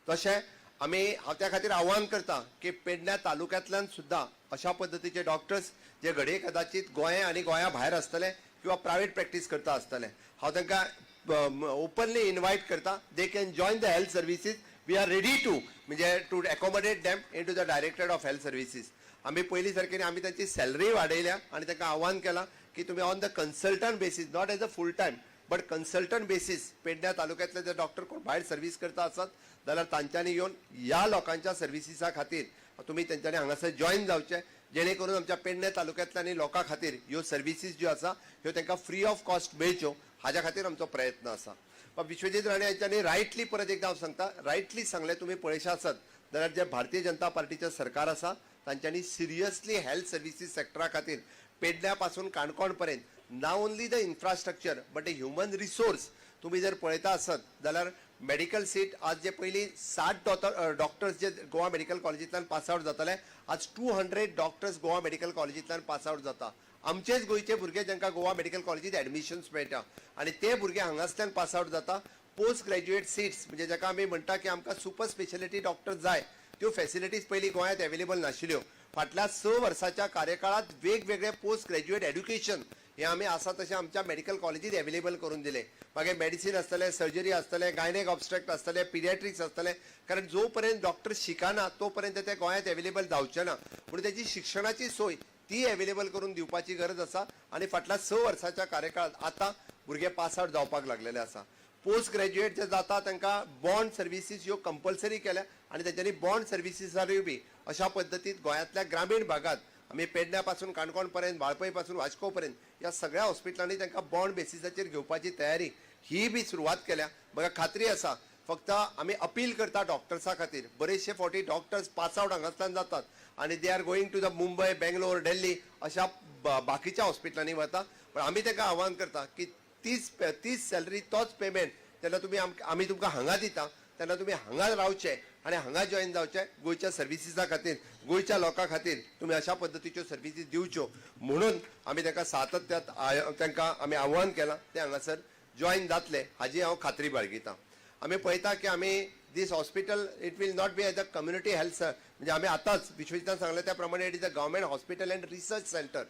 तशें आमी, हांव त्या खातीर आव्हान करता की पेडण्या तालुक्यांतल्यान सुद्दां अशा पद्दतीचे डॉक्टर्स जे घडये कदाचीत गोंय आनी गोंया भायर आसतले किंवा प्रायवेट प्रॅक्टीस करता आसतले, हांव तांकां ओपनली इनवायट करता, they can join the health services. We are ready to म्हणजे to accommodate them into the Directorate of Health Services. आमी पयलीं सारकें आमी तांची सॅलरी वाडयल्या आनी तांकां आव्हान केलां की तुमी on the consultant basis, not as a full time but consultant basis, पेडण्या तालुक्यांतले जर डॉक्टर कोण भायर सर्वीस करता आसत जाल्यार तांच्यांनी येवन ह्या लोकांच्या सर्विसीसा खातीर तुमी तेंच्यांनी हांगासर जॉयन जावचें, जेणे करून आमच्या पेडणे तालुक्यांतल्या आनी लोकां खातीर ह्यो सर्विसीस ज्यो आसा ह्यो तांकां फ्री ऑफ कॉस्ट मेळच्यो, हाज्या खातीर आमचो प्रयत्न आसा. विश्वजीत राणे हांच्यांनी रायटली, परत एकदां हांव सांगता, रायटली सांगलें. तुमी पळयशे आसत जाल्यार जे भारतीय जनता पार्टीचें सरकार आसा तांच्यांनी सिरियसली हेल्थ सर्विसीस सेक्टरा खातीर पेडण्या पासून काणकोण पर्यंत not only the infrastructure but the human resource तुमी जर पळयता आसत जाल्यार मेडिकल सीट आज जे पयलीं 60 डॉक्टर्स जे गोवा मेडिकल कॉलेजींतल्यान पास आवट जाताले, आज 200 डॉक्टर्स गोवा मेडिकल कॉलेजींतल्यान पास आवट जाता. आमचेच गोंयचे भुरगे जांकां गोवा मेडिकल कॉलेजीत एडमिशन्स मेळटा आनी ते भुरगे हांगासल्यान पास आवट जाता. पोस्ट ग्रॅज्युएट सीट्स म्हणजे जाका आमी म्हणटा की आमकां सुपर स्पेशलिटी डॉक्टर जाय, त्यो फेसिलिटीज पयलीं गोंयांत अवेलेबल नाशिल्ल्यो. फाटल्या 6 वर्साच्या कार्यकाळात वेगवेगळे पोस्ट ग्रॅज्युएट एड्युकेशन हे आमी आसा तशें आमच्या मेडिकल कॉलेजीत अवेलेबल करून दिले. मागीर मेडिसीन आसतलें, सर्जरी आसतलें, गायनेक ऑब्स्टेट्रिक्स आसतलें, पिडियाट्रिक्स आसतलें, कारण जो पर्यंत डॉक्टर शिकना तो पर्यंत ते गोंयांत अवेलेबल जावचे ना. म्हणून तेजी शिक्षणाची सोय ती अवेलेबल करून दिवपाची गरज आसा आनी फाटल्या 6 वर्साच्या कार्यकाळात आतां भुरगे पास आवट जावपाक लागलेले आसा. पोस्ट ग्रॅज्युएट जे जाता तांकां बॉन्ड सर्विसीस ह्यो कंपल्सरी केल्या आनी तेंच्यांनी बॉन्ड सर्विसीसारूय बी अशा पद्दतीन गोंयांतल्या ग्रामीण भागात आमी पेडण्या पासून काणकोण पर्यंत, वाळपय पासून वास्को पर्यंत ह्या सगळ्या हॉस्पिटलांनी तांकां बॉन्ड बेसिसाचेर घेवपाची तयारी ही बी सुरवात केल्या. म्हाका खात्री आसा, फक्त आमी अपील करता डॉक्टर्सा खातीर. बरेचशे फावटी डॉक्टर्स पास आवट हांगासल्यान जातात आनी they are going to the Mumbai, Bangalore, Delhi अशा बाकीच्या हॉस्पिटलांनी वता. पण आमी तांकां आव्हान करता की तीच तीच सॅलरी, तोच पेमेंट तेन्ना तुमी आमी तुमकां हांगा दिता, तेन्ना तुमी हांगा रावचे आनी हांगा जॉयन जावचे. गोंयच्या सर्विसीसा खातीर, गोंयच्या लोकां खातीर तुमी अशा पद्दतीच्यो सर्विसीस दिवच्यो म्हणून आमी तांकां सातत्यात तांकां आमी आव्हान केलां. ते हांगासर जॉयन जातले हाजी हांव खात्री बाळगितां. आमी पळयता की आमी this hospital, it will not be as a community health, म्हणजे आमी आतांच विश्वजितान सांगलें त्या प्रमाणे it is a government hospital and research centre.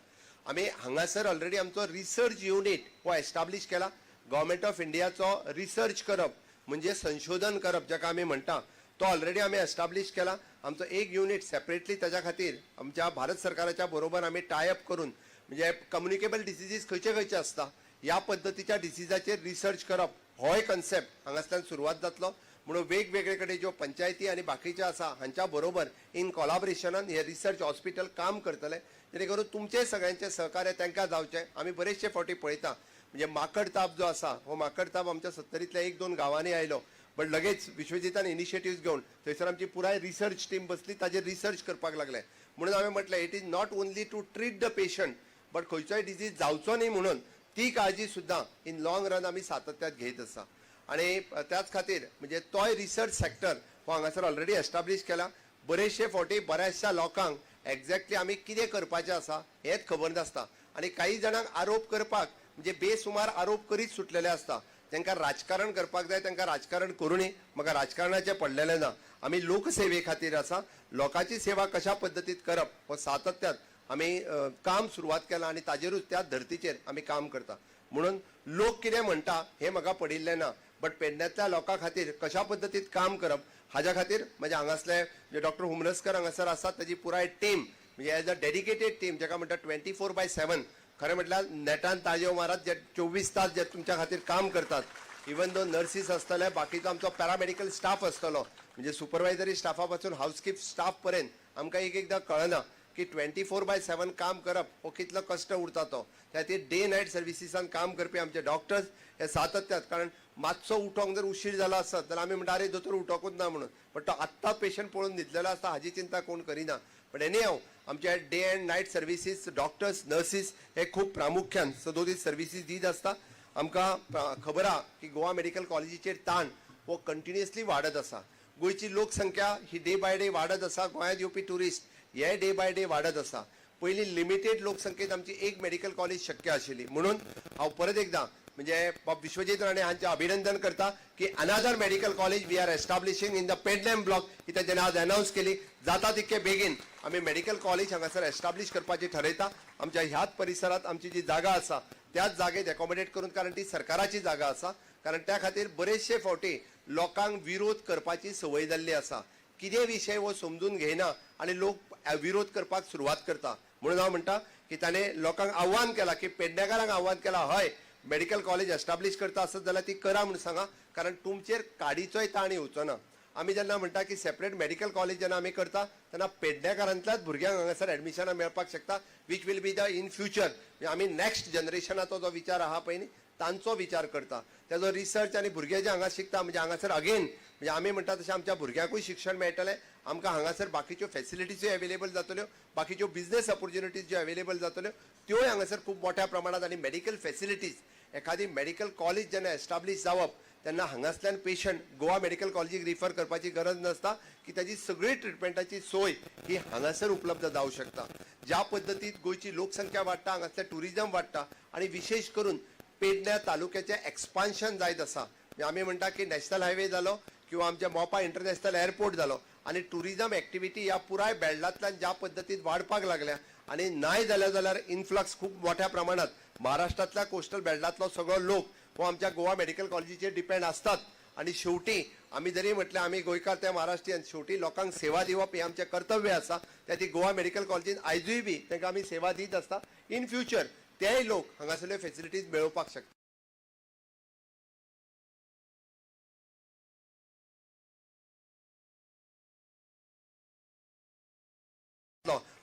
आमी हांगासर ऑलरेडी आमचो रिसर्च युनीट हो एस्टाब्लीश केला. गव्हर्मेंट ऑफ इंडियाचो रिसर्च करप म्हणजे संशोधन करप जाका आमी म्हणटा, तो ऑलरेडी आमी एस्टाब्लीश केला. आमचो एक युनीट सेपरेटली ताच्या खातीर आमच्या भारत सरकाराच्या बरोबर आमी टायअप करून, म्हणजे कम्युनिकेबल डिसिजीस खंयचे खंयचे आसता, ह्या पद्दतीच्या डिसिजाचेर रिसर्च करप होय कन्सेप्ट हांगासल्यान सुरवात जातलो. म्हणून वेगवेगळे कडेन ज्यो पंचायती आनी बाकीचे आसा हांच्या बरोबर इन कोलाबरेशनान हे रिसर्च हॉस्पिटल काम करतले, जेणे करून तुमचे सगळ्यांचे सहकार्य तांकां जावचें. आमी बरेचशे फावटी पळयता, म्हणजे माकड ताप जो आसा, हो माकड ताप आमच्या सत्तरींतल्या एक दोन गांवांनी आयलो, बट लगेच विश्वजितान इनिशिएटिव्ह घेवन थंयसर आमची पुराय रिसर्च टीम बसली, ताजेर रिसर्च करपाक लागले. म्हणून हांवें म्हटलें, it is not only to treat the patient, but खंयचोय डिजीज जावचो न्ही म्हणून ती काळजी सुद्दां इन लॉंग रन आमी सातत्यात घेत आसा. आनी त्याच खातीर म्हणजे तोय रिसर्च सेक्टर हो हांगासर ऑलरेडी एस्टाब्लीश केला. बरेचशे फावटी बऱ्याचशा लोकांक एक्झॅक्टली आमी कितें करपाचें आसा हेंच खबर नासता आनी काही जाणांक आरोप करपाक, म्हणजे बेसुमार आरोप करीत सुटलेले आसता. तांकां राजकारण करपाक जाय, तांकां राजकारण करूं. म्हाका राजकारणाचें पडलेलें ना. आमी लोकसेवे खातीर आसा. लोकांची सेवा कशा पद्दतीत करप हो सातत्यात आमी काम सुरवात केलां आनी ताजेरूच, त्याच धर्तीचेर आमी काम करता. म्हणून लोक कितें म्हणटा हें म्हाका पडिल्लें ना, बट पेडण्यांतल्या लोकां खातीर कशा पद्दतीत काम करप हाज्या खातीर म्हणजे हांगासले जे डॉक्टर हुमरस्कर हांगासर आसात, ताजी पुराय टीम, म्हणजे एज अ डेडिकेटेड टीम, जाका म्हणटा 24/7, खरें म्हटल्यार नेटान ताळयो मारात, जे 24 तास जे तुमच्या खातीर काम करतात. इवन दो नर्सीस आसतले, बाकीचो आमचो पॅरामेडिकल स्टाफ आसतलो, म्हणजे सुपरवायजरी स्टाफा पासून हाऊसकीप स्टाफ पर्यंत, आमकां एक एकदां कळना की 24/7 काम करप हो कितलो कश्ट उरता तो. त्या खातीर डे नायट सर्विसीसान काम करपी आमचे डॉक्टर्स हे सातत्यात, कारण मातसो उठोंक जर उशीर जाला आसत जाल्यार आमी म्हणटा, अरे, दोतोर उठोकूच ना म्हणून. बट तो आत्तां पेशंट पळोवन न्हिदलेलो आसता हाजी चिंता कोण करिना. बट एनी हाव, आमचे day and night services doctors, nurses हे खूब प्रामुख्यान सदोदीत सर्विसीस दीत आसता. आमकां खबर आहा की गोवा मेडिकल कॉलेजीचेर ताण हो कंटिन्युअसली वाडत आसा. गोंयची लोकसंख्या ही डे बाय डे वाडत आसा. गोंयांत येवपी ट्युरिस्ट हे डे बाय डे वाडत आसा. पयलीं लिमिटेड लोकसंख्येत आमची एक मेडिकल कॉलेज शक्य आशिल्ली. म्हणून हांव परत एकदां म्हणजे बाब विश्वजीत राणे हांचें अभिनंदन करता की another medical college we are establishing in the Pednem block ही तांच्यानी आज अनावन्स केली. जाता तितके बेगीन आमी मेडिकल कॉलेज हांगासर एस्टाब्लीश करपाची ठरयता. आमच्या ह्याच परिसरात आमची जी जागा आसा त्याच जागेत एकोमोडेट करून, कारण ती सरकाराची जागा आसा. कारण त्या खातीर बरेचशे फावटी लोकांक विरोध करपाची संवय जाल्ली आसा. कितें विशय हो समजून घेयना आनी लोक विरोध करपाक सुरवात करता. म्हणून हांव म्हणटा की ताणें लोकांक आव्हान केलां की पेडणेकारांक आव्हान केलां, हय, मेडिकल कॉलेज एस्टाब्लीश करता आसत जाल्यार ती करा म्हूण सांगा, कारण तुमचेर काडीचोय ताण येवचो ना. आमी जेन्ना म्हणटा की सेपरेट मेडिकल कॉलेज जेन्ना आमी करता तेन्ना पेडणेकारांतल्याच भुरग्यांक हांगासर एडमिशनां मेळपाक शकता, which will be the in future. आमी नॅक्स्ट जनरेशनाचो जो विचार आहा पळय न्ही, तांचो विचार करता. तेजो रिसर्च आनी भुरगे जे हांगा शिकता, म्हणजे हांगासर अगेन म्हणजे आमी म्हणटा तशें आमच्या भुरग्यांकूय शिक्षण मेळटलें. आमकां हांगासर बाकीच्यो फेसिलिटीजूय अवेलेबल जातल्यो, बाकीच्यो बिजनेस ऑपॉर्च्युनिटीज ज्यो अवेलेबल जातल्यो त्योय हांगासर खूब मोठ्या प्रमाणात. आनी मेडिकल फेसिलिटीज, एखादी मेडिकल कॉलेज जेन्ना एस्टाब्लीश जावप तेन्ना हांगासल्यान पेशंट गोवा मेडिकल कॉलेजीक रिफर करपाची गरज नासता की ताजी सगळी ट्रिटमेंटाची सोय ही हांगासर उपलब्ध जावं शकता. ज्या पद्दतीत गोंयची लोकसंख्या वाडटा, हांगासलें ट्युरिजम वाडटा आनी विशेश करून पेडण्या तालुक्याचें एक्सपान्शन जायत आसा, म्हणजे आमी म्हणटा की नॅशनल हायवे जालो किंवा आमच्या मोपा इंटरनॅशनल एअरपोर्ट जालो आनी ट्युरिजम एक्टिविटी ह्या पुराय बेल्टांतल्यान ज्या पद्दतीन वाडपाक लागल्या आनी नाय जाल्यार जाल्यार इन्फ्लक्स खूब मोठ्या प्रमाणात महाराष्ट्रांतल्या कोस्टल बेल्टांतलो सगळो लोक हो आमच्या गोवा मेडिकल कॉलेजीचेर डिपेंड आसतात. आनी शेवटी आमी जरी म्हटलें आमी गोंयकार ते महाराष्ट्रीयन, शेवटी लोकांक सेवा दिवप हें आमचें कर्तव्य आसा. त्या ती गोवा मेडिकल कॉलेजीन आयजूय बी तांकां आमी सेवा दीत आसता. इन फ्युचर तेय लोक हांगासरल्यो फेसिलिटीज मेळोवपाक शकता.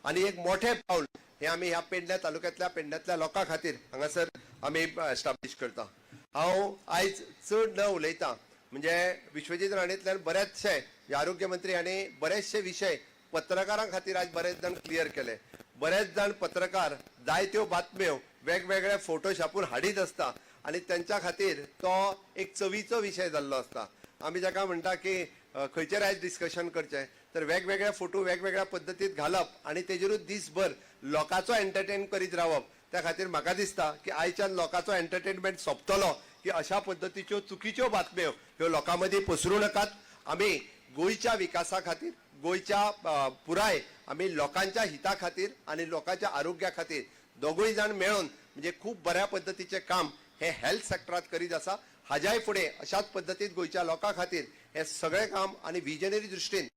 आनी एक मोठें पावल हें आमी ह्या पेडण्या तालुक्यांतल्या पेडण्यांतल्या लोकां खातीर हांगासर आमी एस्टाब्लीश करता. हांव आयज चड न उलयता, म्हणजे विश्वजीत राणेंतल्यान बरेचशे आरोग्य मंत्री हांणी बरेचशे विशय पत्रकारां खातीर आज बरेच जाण क्लियर केले. बरेच जाण पत्रकार जायत्यो बातम्यो वेगवेगळे फोटो छापून हाडीत आसता आनी तेंच्या खातीर तो एक चवीचो विशय जाल्लो आसता. आमी जाका म्हणटा की खंयचेर आयज डिस्कशन करचें, तर वेगवेगळे फोटो वेगवेगळ्या पद्दतीत घालप आनी तेजेरूच दीसभर लोकांचो एंटरटेन करीत रावप. त्या खातीर म्हाका दिसता की आयच्यान लोकांचो एंटरटेनमेंट सोंपतलो की अशा पद्दतीच्यो चुकीच्यो बातम्यो ह्यो लोकां मदीं पसरूं नाकात. आमी गोंयच्या विकासा खातीर, गोंयच्या पुराय आमी लोकांच्या हिता खातीर आनी लोकांच्या आरोग्या खातीर दोगूय जाण मेळून म्हणजे खूब बऱ्या पद्दतीचें काम हे हेल्थ सेक्टरात करीत आसा. हाज्याय फुडें अशाच पद्दतीन गोंयच्या लोकां खातीर हे सगळें काम आनी विजनरी दृश्टीन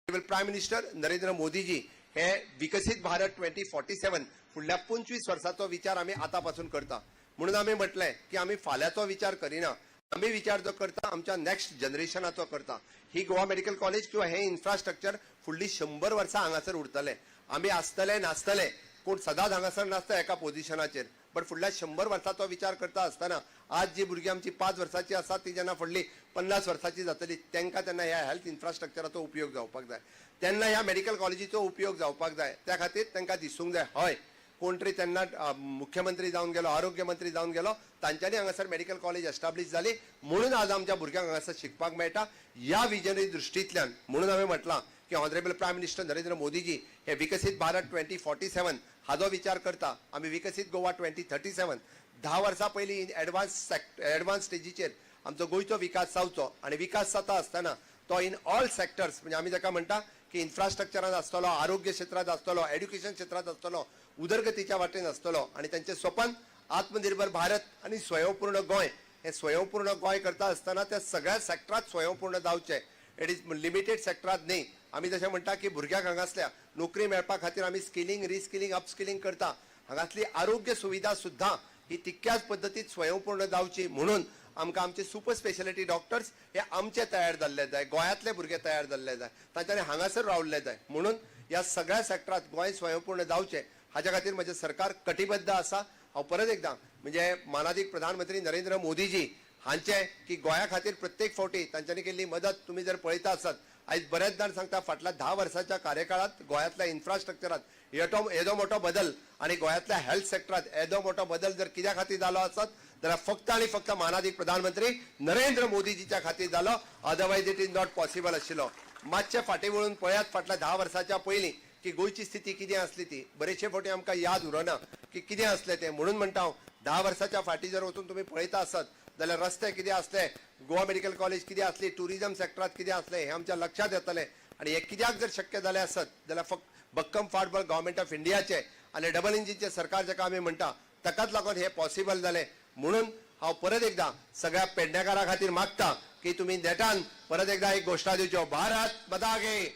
प्रायम मिनिस्टर नरेंद्र मोदीजी हे विकसीत भारत 2047 फुडल्या 25 वर्साचो विचार आमी आतां पासून करता. म्हणून आमी म्हटलें की आमी फाल्यांचो विचार करिना, आमी विचार जो करता आमच्या नॅक्स्ट जनरेशनाचो करता. ही गोवा मेडिकल कॉलेज किंवा हे इन्फ्रास्ट्रक्चर फुडली 100 वर्सां हांगासर उरतलें. आमी आसतले नासतले, कोण सदांच हांगासर नासता एका पोजिशनाचेर, बट फुडल्या 100 वर्सांचो विचार करता आसतना आज जी भुरगीं आमची 5 वर्सांची आसा ती जेन्ना फुडली 50 वर्सांची जातली तेंकां तेन्ना ह्या हेल्थ इन्फ्रास्ट्रक्चराचो उपयोग जावपाक जाय, तेन्ना ह्या मेडिकल कॉलेजीचो उपयोग जावपाक जाय. त्या खातीर तेंकां दिसूंक जाय हय कोण तरी तेन्ना मुख्यमंत्री जावन गेलो, आरोग्य मंत्री जावन गेलो, तांच्यांनी हांगासर मेडिकल कॉलेज एस्टाब्लीश जाली म्हणून आज आमच्या भुरग्यांक हांगासर शिकपाक मेळटा. ह्या विजनरी दृश्टींतल्यान म्हणून हांवें म्हटलां की ऑनरेबल प्रायम मिनिस्टर नरेंद्र मोदीजी हे विकसीत भारत 2047 हाजो विचार करता. आमी विकसीत गोवा 2037 10 वर्सां पयलीं इन एडवान्स स्टेजीचेर आमचो गोंयचो विकास जावचो आनी विकास जाता आसतना तो इन ऑल सेक्टर्स, म्हणजे आमी जाका म्हणटा की इन्फ्रास्ट्रक्चरान आसतलो, आरोग्य क्षेत्रांत आसतलो, एड्युकेशन क्षेत्रांत आसतलो, उदरगतीच्या वाटेन आसतलो. आनी तेंचें सपन आत्मनिर्भर भारत आनी स्वयंपूर्ण गोंय, हें स्वयंपूर्ण गोंय करता आसतना त्या सगळ्या सेक्टरांत स्वयंपूर्ण जावचें. It is limited सेक्टरांत न्ही. आमी जशें म्हणटा की भुरग्यांक हांगासल्या नोकरी मेळपा खातीर आमी स्किलिंग, रिस्किलिंग, अपस्किलिंग करता, हांगासली आरोग्य सुविधा सुद्दां ही तितक्याच पद्दतीत स्वयंपूर्ण जावची म्हणून आमकां आमचे सुपर स्पेशलिटी डॉक्टर्स हे आमचे तयार जाल्ले जाय, गोंयांतले भुरगे तयार जाल्ले जाय, तांच्यांनी हांगासर रावल्ले जाय. म्हणून ह्या सगळ्या सेक्टरांत गोंय स्वयंपूर्ण जावचें हाज्या खातीर म्हजें सरकार कटिबद्ध आसा. हांव परत एकदां म्हणजे मानादीक प्रधानमंत्री नरेंद्र मोदीजी हांचे की गोंया खातीर प्रत्येक फावटी तांच्यांनी केल्ली मदत तुमी जर पळयता आसत, आयज बरेच जाण सांगता फाटल्या 10 वर्साच्या कार्यकाळात गोंयांतल्या इन्फ्रास्ट्रक्चरात येदो मोठो बदल आनी गोंयांतल्या हेल्थ सेक्टरात येदो मोठो बदल जर कित्या खातीर जालो आसत जाल्यार फक्त आनी फक्त मानादीक प्रधानमंत्री नरेंद्र मोदीजीच्या खातीर जालो. Otherwise it is not possible आशिल्लो. मातशें फाटीं वळून पळयात फाटल्या 10 वर्साच्या पयलीं की गोंयची स्थिती कितें आसली ती. बरेचशे फावटी आमकां याद उरना की कितें आसलें तें. म्हणून म्हणटा हांव 10 वर्साच्या फाटीं जर वचून तुमी पळयता आसत जाल्यार रस्ते कितें आसले, गोवा मेडिकल कॉलेज कितें आसली, ट्युरिजम सेक्टरात कितें आसलें हें आमच्या लक्षांत येतलें. आनी हें कित्याक जर शक्य जालें आसत जाल्यार फक्त भक्कम फाटबळ गव्हर्मेंट ऑफ इंडियाचें आनी डबल इंजिनचें सरकार जाका आमी म्हणटा ताकाच लागून हें पॉसिबल जालें. म्हणून हांव परत एकदां सगळ्या पेडणेकारां खातीर मागता की तुमी नेटान परत एकदां एक घोशणा दिवच्यो, भारत माता की,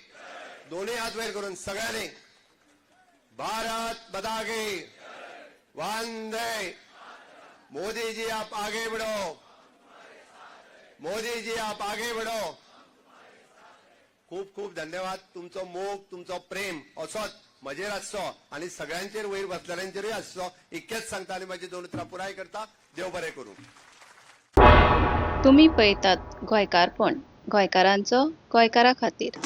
दोनूय हात वयर करून सगळ्यांनी भारत माता की, वंदे मोदी जी आप आगे बढ़ो, मोदी जी आप आगे बढ़ो. खूब खूब धन्यवाद. तुमचो मोग, तुमचो प्रेम असोच म्हजेर आसचो आनी सगळ्यांचेर वयर बसलेल्यांचेरूय आसचो इतकेंच सांगता आनी म्हाजी 2 उतरां पुराय करता. देव बरें करूं. तुमी पळयतात गोंयकारपण, गोंयकारांचो गोंयकारा खातीर.